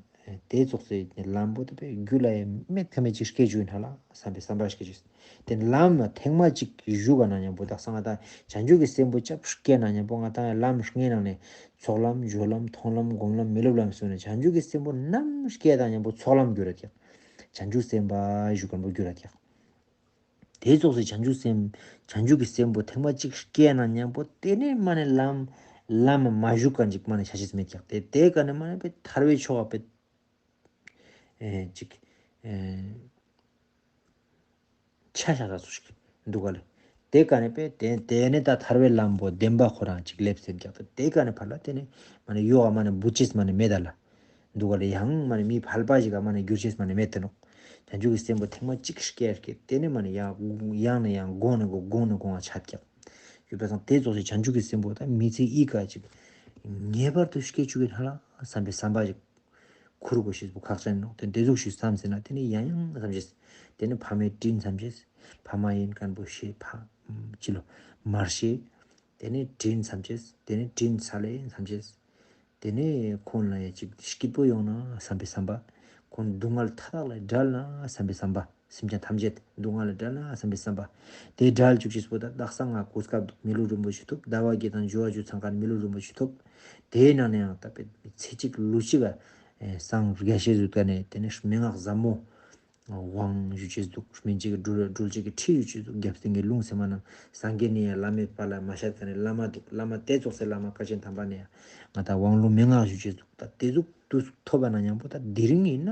དེ་ཙོགས་སི་ལམ་པོ་དེ་པའི་རྒྱུད་ལ་ཡ་མེད་ཁ་མེད་ཅིག་སྐྱེ་བཅུག་ཡིན་ཧ་ལ་བསམ་པའི་བསམ་པ་སྐྱེ་བཅུག། དེ་ལམ་ཐེངས་མ་གཅིག་ཞུགས་ག་ན་མཉམ་པོ་དག་ས་ང་ཏང་བྱང་ཆུབ་ཀྱི་སེམས་པོ་ཅབ་སྐྱེ་ན་མཉམ་པོ་ང་ཏང་ཡ་ལམ་ལྔའི་ནང་ནས་ཚོགས་ལམ་སྦྱོར་ལམ་མཐོང་ལམ་སྒོམ་ལམ་མི་སློབ་ལམ་གསུངས་ནས་བྱང་ཆུབ་ཀྱི་སེམས་པོ་ནམ་སྐྱེ་དང་མཉམ་པོ་ཚོགས་ལམ་འགྱུར་ར་ཀྱག། བྱང་ཆུབ་སེམས་དཔའ་ཞུགས་མཁན་པོ་འགྱུར་ར་ཀྱག། དེ་ཙོགས་སི་བྱང་ཆུབ་སེམས་བྱང་ཆུབ་ཀྱི་སེམས་པོ་ཐེངས་མ་གཅིག་སྐྱེས་ན་མཉམ་པོ་དེ་ནས་མ་ནས་ལམ་ལམ་མ་ཞུགས་མཁན་ཅིག་མ་ནས་ཆ་ཤེས་མེད་ཀྱག། དེ་དེ་ཀ་ནས་མ་ནས་པའི་ཐར་པའི་ཆོ་ག་པའི་ཨེ་ཅིག་ཨེ་ཆ་ཤ་ས་སུ་ཞིག་འདུག་ག་ལེ། དེ་ཀ་ནས་པའི་དེ་དེ་ནས་ད་ཐར་པའི་ལམ་པོ་བདེན་པ་ཁོ་རང་ཅིག་སླེབས་ཟེར་ཀྱག། དེ་ཀ་ནས་ཕར་ལ་དེ་ནས་མ་ནས་ཡོག་ག་མ་ནས་བུ་ཅེས་མ་ནས་མེད་ད་ལ། འདུག་ག་ལེ། ཡང་མ་ནི་མི་ཕལ་པ་ཞིག་ག་མ་ནི་འགྱུར་ཅེས་མ་ནི་མེད་དེ་ནོག། བྱང་ཆུབ་ཀྱི་སེམས་པོ་ཐེངས་མ་གཅིག་སྐྱེས་སྐྱེས་དེ་ནས་མ་ནི་ཡང་ཡང་ནས་ཡང་གོང་ནས་གོང་གོང་ནས་གོང་ང་ཆ་ཀྱག། ཡོད་པ་སང་དེ་ཙོགས་སི་བྱང་ཆུབ་ཀྱི་སེམས་པོ་ད་མི་ཚེ་ཨི་ཀ་ཅིག་ངེས་པར་དུ་སྐྱེ་བཅུག་གི་ཧ་ལ་བསམ་པའི་བསམ་པ་ཞིག་འཁུར་དགོས་ཤེས་པོ་ཁག་ཅན་ནོག། དེ་འདྲ་ཟུག་ཞིག་བསམ་ཟེར་ན་དེ་ནས་ཡང་ཡང་བསམ་ཅེས། དེ་ནས་ཕ་མའི་དྲིན་བསམ་ཅེས། ཕ་མ་ཡིན་མཁན་པོ་ཤེས་ཕ་ཅི་ལོ་མར་ཤེས། དེ་ནས་དྲིན་བསམ་ཅེས། དེ་ནས་དྲིན་ཚ་ལེ་བསམ་ཅེས། དེ་ནས་ཁོང་ལ་ཡ་ཅིག་སྐྱིད་པོ་ཡོང་ན་བསམ་པའི་བསམ་པ། ཁོང་སྡུག་བསྔལ་མཐའ་དག་ལས་བསྒྲལ་ན་བསམ་པའི་བསམ་པ། སེམས་ཅན་ཐམས་ཅད་སྡུག་བསྔལ་ལས་བསྒྲལ་ན་བསམ་པའི་བསམ་པ། དེ་བསྒྲལ་བཅུག་ཅེས་པོ་ད་དག་ས་ང་གོ་སྐབས་འདུག། མི་ལུས་རིན་པོ་ཆེ་ཐོབ། ཟླ་བ་བརྒྱད་དང་འབྱོར་བ་བཅུ་ཚང་མཁན་མི་ལུས་རིན་པོ་ཆེ་ཐོབ། དེའི་ནང་ནས་ཡང་ད་པའི་ཚེ་གཅིག་ལུས་གཅིག་ག་སངས་རྒྱས་ཤེས་ཡོད་མཁན་ནས་དེ་ནས་མན་ངག་ཟབ་མོ། དབང་ཞུ་ཅེས་འདུག། སྨིན་བྱེད་ཀྱི་སྒྲུབ་སྒྲུབ་བྱེད་ཀྱི་ཁྲིད་ཞུ་ཅེས་འདུག། རྒྱབ་རྟེན་གྱི་ལུང་ཟེར་མ་ནང་སངས་རྒྱས་ནས་ཡང་བླ་མེད་པ་ལ་མ་ཤར་མཁན་ནི་བླ་མ་འདུག། བླ་མ་དེ་ཙོགས་སི་བླ་མ་བཀའ་ཆེན་དམ་པ་ནས་ཡང་ང་ད་དབང་ལུང་མན་ངག་ཞུ་ཅེས་འདུག། ད་དེ་ཟུག་ དུས་ཐོབ་པ་ན་མཉམ་པོ་ད་དེ་རིང་ཡིན་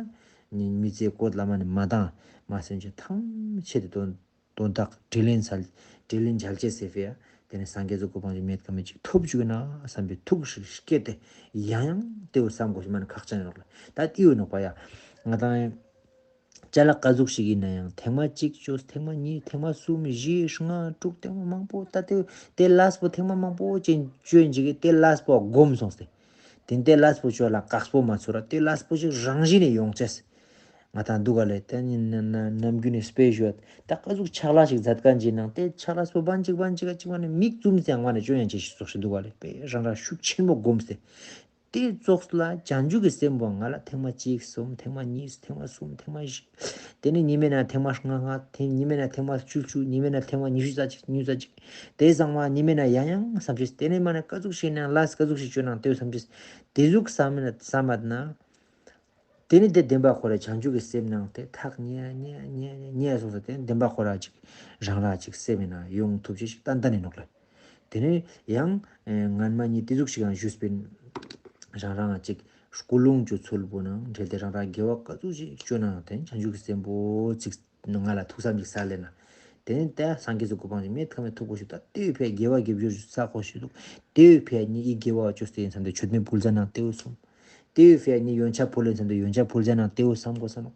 ན་མི་ཚེ་བཀོད་ལ་མ་ནི་མ་བཏང་མ་སེམས་ཅན་ཐམས་ཅད་དེ་དོན་དོན་དག་དྲིན་ལན་འཇལ་དྲིན་ལན་འཇལ་ཅེས་ཟེར་ཕི་ཡ། དེ་ནས་སངས་རྒྱས་སི་གོ་འཕང་ཅིག་མེད་ཀ་མེད་ཅིག་ཐོབ་བཅུག་ན་བསམ་པའི་ཐུགས་ཤིག་བསྐྱེད་དེ་ཡང་ཡང་དེ་བོ་བསམ་དགོས་ཤེས་མ་ནི་ཁག་ཅན་ཡིན་ནོག་ལེ། ད་དེ་བོ་ནོག་པ་ཡ། ང་དང་ཅ་ལག་ག་ཟུག་ཞིག་ཡིན་ན་ཡང་ཐེངས་མ་གཅིག་བཅོས་ཐེངས་མ་གཉིས་ཐེངས་མ་གསུམ་བཞི་ལྔ་དྲུག་ཐེངས་མ་མང་པོ་ད་དེ་དེ་ལས་པོ་ཐེངས་མ་མང་པོ་ཅན་བཅོས་འཇིག་གི་དེ་ལས་པོ་སྒོམ་སོང་སྟེ། དེ་དེ་ལས་པོ་བཅོ་ལ་དཀགས་པོ་མ་ཚོར་ར་དེ་ལས་པོ་ཞིག་རང་བཞིན་ནས་ཡོང་ཅེས། ང་དང་འདུག་ག་ལེ། དེ་ནི་ནམ་རྒྱུན་ནས་དཔེ་ཞུ་བ་ད་ག་ཟུག་ཆག་ལས་ཤིག་མཛད་མཁན་ཅིག་ནང་དེ་ཆག་ལས་པོ་བན་ཅིག་བན་ཅིག་ག་ཅིག་བ་ནི་མིག་བཙུམ་སྟེ་ཡང་བ་ནི་བཅོ་ཡང་ཅེས་ཤིག་ཙོགས་ཤིག་འདུག་ག་ལེ། དཔེ་རང་རང་ཤུགས་ཆེན་མོ་སྒོམ་སྟེ། དེ་ཙོགས་ལ་བྱང་ཆུབ་ཀྱི་སེམས་པོ་ང་ལ་ཐེངས་མ་གཅིག་གསུམ་ཐེངས་མ་གཉིས་ཐེངས་མ་གསུམ་ཐེངས་མ་བཞི། དེ་ནས་ཉི་མའི་ནང་ཐེངས་མ་ལྔ་ལྔ་དེ་ཉི་མའི་ནང་ཐེངས་མ་བཅུ་བཅུ་ཉི་མའི་ནང་ཐེངས་མ་ཉི་ཤུ་རྩ་གཅིག་ཉི་ཤུ་རྩ་གཅིག་དེ་ཚང་མ་ཉི་མའི་ནང་ཡང་ཡང་བསམ་ཤེས། དེ་ནས་མ་ནས་ག་ཟུག་ཞིག་ནང་ལས་ག་ཟུག་ཞིག་བཅོས་ནང་དེ་བསམ་ཤེས། དེ་ཟུག་བསམ་མེད་བསམ་མེད་ན། དེ་ནས་དེ་བདེན་པ་ཁོ་ར་བྱང་ཆུབ་ཀྱི་སེམས་ནང་དེ་ཐག་ཉེ་ཉེ་ཉེ་ཉེ་སོང་ས་དེ་བདེན་པ་ཁོ་ར་ཅིག་རང་ར་ཅིག་སེམས་ནང་ཡོང་ཐུབ་ཅེས་ཤིག་ཏན་ཏན་ཡིན་ནོག་ལེ། དེ་ནས་ཡང་ཨེ་སྔན་མ་ཉིད་དེ་ཟུག་ཞིག་ཡང་ཞུས་པིན། རང་རང་ཅིག་ཀུན་སློང་ཅོ་ཚུལ་པོ་ནང་འབྲེལ་ཏེ་རང་རང་དགེ་བ་ག་ཟུག་ཞིག་བཅོ་ནའང་དེ་བྱང་ཆུབ་ཀྱི་སེམས་པོ་ཅིག་ང་ལ་ཐུགས་བསམ་ཅིག་སལ་ལེ་ན། དེ་ནས་ད་སངས་རྒྱས་སི་གོ་འཕང་ཅིག་མེད་ཁ་མེད་ཐོབ་དགོས་ཤེས། ད་དེ་བོའི་ཕི་ཡ་དགེ་བ་དགེ་སྦྱོར་ཅིག་བསགས་དགོས་ཤེས་འདུག་དེ་བོའི་ཕི་ཡ་ཉིད་ཨི་དགེ་བ་བཅོས་ཏེ་ཡིན་བསམ་སྟེ་མཆོད་མེ་ཕུལ་ཟ་ནའང་དེ་བོ་གསུམ། དེ་བོའི་ཕི་ཡ་ཉིད་ཡོན་ཆབ་ཕུལ་ཡིན་བསམ་སྟེ་ཡོན་ཆབ་ཕུལ་ཟ་ནའང་དེ་བོ་བསམ་དགོས་ས་ནོག་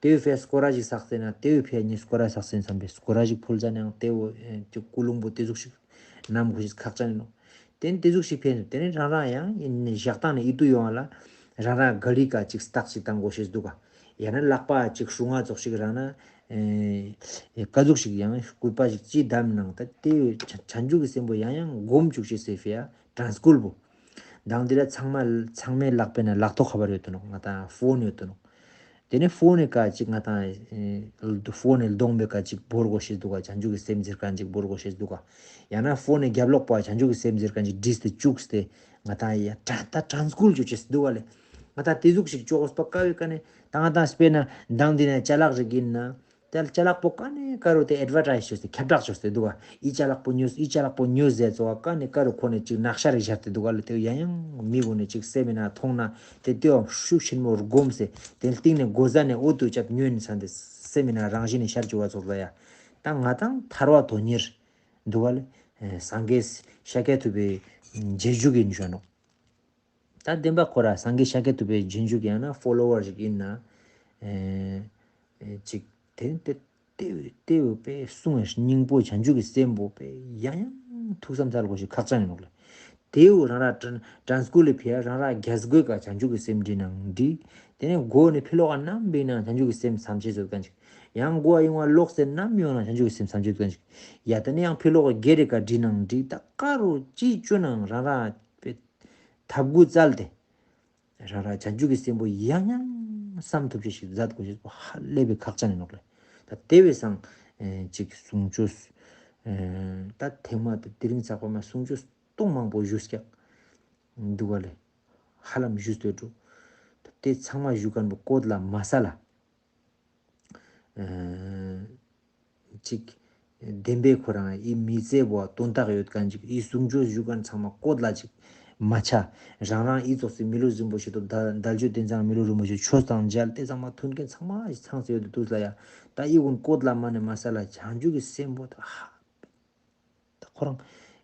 དེ་བོའི་ཕི་ཡ་སྐོར་ར་ཞིག་བསགས་ཏེ་ན་དེ་བོའི་ཕི་ཡ་ཉིད་སྐོར་ར་བསགས་ཏེ་ཡིན་བསམ་སྟེ་སྐོར་ར་ཞིག་ཕུལ་ཟ་ནའང་དེ་བོ་ཨེ་ཅིག་ཀུན་སློང་པོ་དེ་ཟུག་ཞིག་ནམ་དགོས་ཤེས་ཁག་ཅན་ཡིན་ནོག་དེ་ནས་དེ་ཟུག་ཞིག་ཕན་ཚུན་དེ་ནས་རང་རང་ཡང་ཡིན་ནས་ཞག་དང་ནས་ཨི་ཏུ་ཡོང་བ་ལ་རང་རང་ག་ལི་ཀ་ཅིག་སྟག་ཅིག་བཏང་དགོས་ཤེས་འདུག་ག་ཡང་ན་ལག་པ་ཅིག་སྲུང་ང་ཙོགས་ཤིག་རང་ན་ཨེ་ཀ་ཟུག་ཞིག་ཡང་སྐུད་པ་ཞིག་ཅི་བསྡམས་ནང་ད་དེ་བྱང་ཆུབ་ཀྱི་སེམས་པོ་ཡང་ཡང་སྒོམ་བཅུག་ཅེས་ཟེར་ཕི་ཡ་དྲན་སྐུལ་པོ། མདང་དེ་ལ་ཚང་མ་ཚང་མའི་ལག་པའི་ནང་ལག་ཐོག་ཁ་པར་ཡོད་དོ་ནོག་ང་དང་ཕོན་ཡོད་དོ་ནོག་དེ་ནས་ཕོན་ནི་ཀ་ཅིག་ང་དང་ཨེ་ཕོན་ནི་ལྡོང་པའི་ཀ་ཅིག་བོར་དགོས་ཤེས་འདུག་ག་བྱང་ཆུབ་ཀྱི་སེམས་ཟེར་མཁན་ཅིག་བོར་དགོས་ཤེས་འདུག་ག་ཡང་ན་ཕོན་ནི་རྒྱབ་ལོགས་པ་བྱང་ཆུབ་ཀྱི་སེམས་ཟེར་མཁན་ཅིག་བསྒྲིགས་ཏེ་བཅུགས་ཏེ་ང་དང་ཡ་དྲན་ད་དྲན་སྐུལ་བཅུག་ཅེས་འདུག་ག་ལེ། ང་དང་དེ་ཟུག་ཞིག་བཅོ་དགོས་པ་དཀའ་བའི་ཀ་ནས་ད་ང་དང་དཔེར་ན་མདང་འདི་ནས་ཅ་ལག་ཞིག་ཡིན་ན་དེ་ཅ་ལག་པོ་ཀ་ནས་ཀ་རུ་དེ་ཨེ་ཌ་ཝར་ཊའིཛ་བཅོས་ཏེ་ཁྱབ་བསྒྲགས་བཅོས་ཏེ་འདུག་ག་ཨི་ཅ་ལག་པོ་ཉོས་ཨི་ཅ་ལག་པོ་ཉོས་ཟེར་ཙོགས་ཀ་ནས་ཀ་རུ་ཁོ་ནས་ཅིག་ནག་ཤ་རིག་བཞག་སྟེ་འདུག་ག་ལེ། དེ་ཡང་ཡང་མི་གུན་ནས་ཅིག་སེམས་ཡིན་ན་མཐོང་ན་དེ་དེའང་ཤུགས་ཆེན་མོ་སྒོམ་སྟེ་དེ་སྟེང་ནས་གོ་ཟ་ནས་འོ་དུ་ཅབ་ཉོན་ས་དེ་སེམས་ཡིན་ན་རང་བཞིན་ནས་ཤར་བཅུག་པ་ཙོགས་ལ་ཡ། ད་ང་དང་ཐར་བ་དོན་གཉེར་འདུག་ག་ལེ། ཨེ་སངས་རྒྱས་ཤཱཀྱ་ཐུབ་པའི་རྗེས་འཇུག་ཡིན་ཞུ་ནོག་ད་བདེན་པ་ཁོ་ར་སངས་རྒྱས་ཤཱཀྱ་ཐུབ་པའི་རྗེས་འཇུག་ཡང་ན་ཕོ་ལོ་ཝར་ཞིག་ཡིན་ན་ཨེ་ཨེ་ཅིག་དེ་དེ་དེ་དེ་བོ་པའི་གསུང་བའི་སྙིང་པོ་བྱང་ཆུབ་ཀྱི་སེམས་པོ་པའི་ཡང་ཡང་ཐུགས་བསམ་སལ་དགོས་ཤེས་ཁག་ཅན་ཡིན་ནོག་ལེ། དེ་བོ་རང་ར་དྲན་དྲན་སྐུལ་ལེ་ཕི་ཡ་རང་ར་རྒྱ་སྒོའི་ཀ་བྱང་ཆུབ་ཀྱི་སེམས་བྲིས་ནང་བྲིས། དེ་ནས་མགོ་ནས་ཕི་ལོག་ག་ནམ་བྲིས་ནང་བྱང་ཆུབ་ཀྱི་སེམས་བསམ་ཤེས་ཡོད་མཁན་ཅིག་ཡང་མགོ་གཡོན་མ་ལོག་སྟེ་ནམ་ཡོང་ནང་བྱང་ཆུབ་ཀྱི་སེམས་བསམ་ཤེས་ཡོད་མཁན་ཅིག་ཡ་དེ་ནས་ཡང་ཕི་ལོག་ག་སྒེར་རི་ཀ་བྲིས་ནང་བྲིས། ད་ཀ་རུ་ཅི་བཅོ་ནང་རང་ར་པའི་ཐབས་དགུ་བཙལ་ཏེ། རང་རང་བྱང་ཆུབ་ཀྱི་སེམས་པོ་ཡང་ཡང་བསམ་ཐུབ་ཅེས་ཤིག་མཛད་དགོས་ཤེས་པོ་ཧ་ལས་པའི་ཁག་ཅན་ཡིན་ནོག་ལེ། ད་དེ་བས་སང་ཨེ་ཅིག་གསུང་ཆོས་ཨེ་ད་ཐེངས་མ་དེ་དེ་རིང་ཚགས་པ་མ་གསུང་ཆོས་སྟོང་མང་པོ་ཞུས་ཀྱང་འདུག་ག་ལེ། ཧ་ལམ་ཞུས་ཏེ་འགྲོ། ད་དེ་ཚང་མ་ཞུ་མཁན་པོ་བཀོད་ལ་མ་ས་ལ། ཨ་ཅིག་བདེན་པའི་ཁོ་རང་ཨི་མི་ཚེ་བོ་དོན་དག་ཡོད་མཁན་ཅིག་ཨི་གསུང་ཆོས་ཞུ་མཁན་ཚང་མ་བཀོད་ལ་ཅིག་མ་ཆ། རང་རང་ཨི་ཙོགས་སི་མི་ལུས་རིན་པོ་ཆེ་དང་དལ་འབྱོར་རྟེན་ཚང་མི་ལུས་རིན་པོ་ཆེ་ཆོས་དང་མཇལ་ཏེ་ཚང་མ་མཐུན་རྐྱེན་ཚང་མ་ཚང་སྟེ་ཡོད་དུས་ལ་ཡ། ད་ཨི་གུན་བཀོད་ལ་མ་ནས་མ་ས་ལ་བྱང་ཆུབ་ཀྱི་སེམས་པོ་ད་ཧ། ད་ཁོ་རང་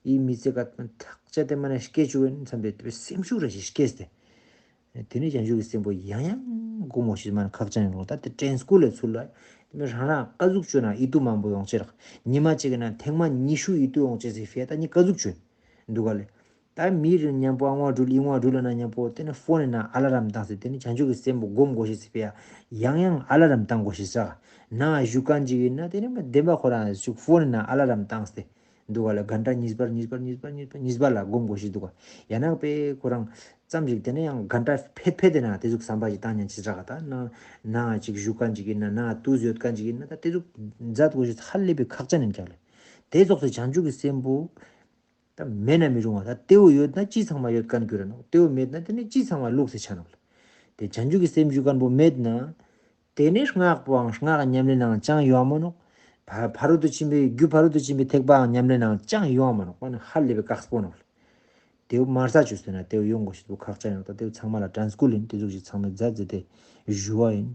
ཨི་མི་ཚེ་ག་ཐག་བཅད་དེ་མ་ནས་སྐྱེ་བཅུག་ཡིན་བསམ་པའི་དེ་བའི་སེམས་ཤུགས་རེ་ཞིག་སྐྱེས་ཏེ། དེ་ནས་བྱང་ཆུབ་ཀྱི་སེམས་པོ་ཡང་ཡང་སྒོམ་མོ་ཞིག་མ་ནས་ཁག་ཅན་ཡིན་ནོག་ད་དེ་དྲན་སྐུལ་ལས་ཚུལ་ལ་དེ་མི་རང་རང་ཀ་ཟུག་བཅོས་ན་ཨི་ཏུ་མང་པོ་ཡོང་ཅེས་རག་ཉི་མ་གཅིག་ན་ཐེངས་མ་ཉི་ཤུ་ཨི་ཏུ་ཡོང་ཅེས་ཟེར་ཕི་ཡ་ད་ནི་ཀ་ཟུག་བཅོས་འདུག་ག་ལེ། ད་མི་རེ་མཉམ་པོ་ཨ་ངོ་འགྲུལ་ཨི་ངོ་འགྲུལ་ལ་ན་མཉམ་པོ་དེ་ནས་ཕོན་ནི་ན་ཨ་ལ་རམ་བཏང་སྟེ་དེ་ནས་བྱང་ཆུབ་ཀྱི་སེམས་པོ་སྒོམ་དགོས་ཤེས་ཟེར་ཕི་ཡ་ཡང་ཡང་ཨ་ལ་རམ་བཏང་དགོས་ཤེས་ཟེར། ན་ཞུ་མཁན་ཅིག་ཡིན་ན་དེ་ནས་མ་བདེན་པ་ཁོ་རང་ཞུ་ཕོན་ནི་ན་ཨ་ལ་རམ་བཏང་སྟེ། འདུག་ག་ལ་གན་ཊ་གཉིས་པར་གཉིས་པར་གཉིས་པར་གཉིས་པར་གཉིས་པར་ལ་སྒོམ་དགོས་ཤེས་འདུག་ག་ཡང་ན་པའི་ཁོ་རང་ཙམ་ཞིག་དེ་ནས་ཡང་གན་ཊ་ཕེད་ཕེད་དེ་ན་དེ་ཟུག་བསམ་པ་ཞིག་བཏང་ཉན་ཅི་ཟེར་ག་ད་ན་ན་ཅིག་ཞུ་མཁན་ཅིག་ཡིན་ན་ན་དུས་ཡོད་མཁན་ཅིག་ཡིན་ན་ད་དེ་ཟུག་མཛད་དགོས་ཤེས་ཧ་ལས་པའི་ཁག་ཅན་ཡིན་ཀྱག་ལེ། དེ་ཙོགས་སུ་བྱང་ཆུབ་ཀྱི་སེམས་པོ་ད་མེད་ན་མི་རུང་བ་ད་དེ་བོ་ཡོད་ན་ཅི་ཚང་མ་ཡོད་མཁན་གྱུར་ར་ནོག་དེ་བོ་མེད་ན་དེ་ནས་ཅི་ཚང་མ་ལུགས་སུ་ཆ་ནོག་ལེ། དེ་བྱང་ཆུབ་ཀྱི་སེམས་ཞུ་མཁན་པོ་མེད་ན། དེ་ནས་སྔགས་པོའང་སྔགས་ཉམས་ལེན་ནང་ཅང་ཡོང་མ་ནོག་ཕ་ཕ་རོལ་ཏུ་ཕྱིན་པའི་རྒྱུ་ཕ་རོལ་ཏུ་ཕྱིན་པའི་ཐེག་པའང་ཉམས་ལེན་ནང་ཅང་ཡོང་མ་ནོག་ཁོ་ནི་ཧ་ལས་པའི་དཀགས་པོ་ནོག་ཏེ་བོ་མ་རྩ་ཅོས་ཏེ་ན་ཏེ་བོ་ཡོང་གོ་ཤེས་པོ་ཁག་ཅན་ཡོད། ད་ཏེ་བོ་ཚང་མ་ལ་དྲན་སྐུལ་ཨིན། ཏེ་ཟུག་ཅིག་ཚང་མས་མཛད་མཛད་དེ་ཞུ་བ་ཨིན།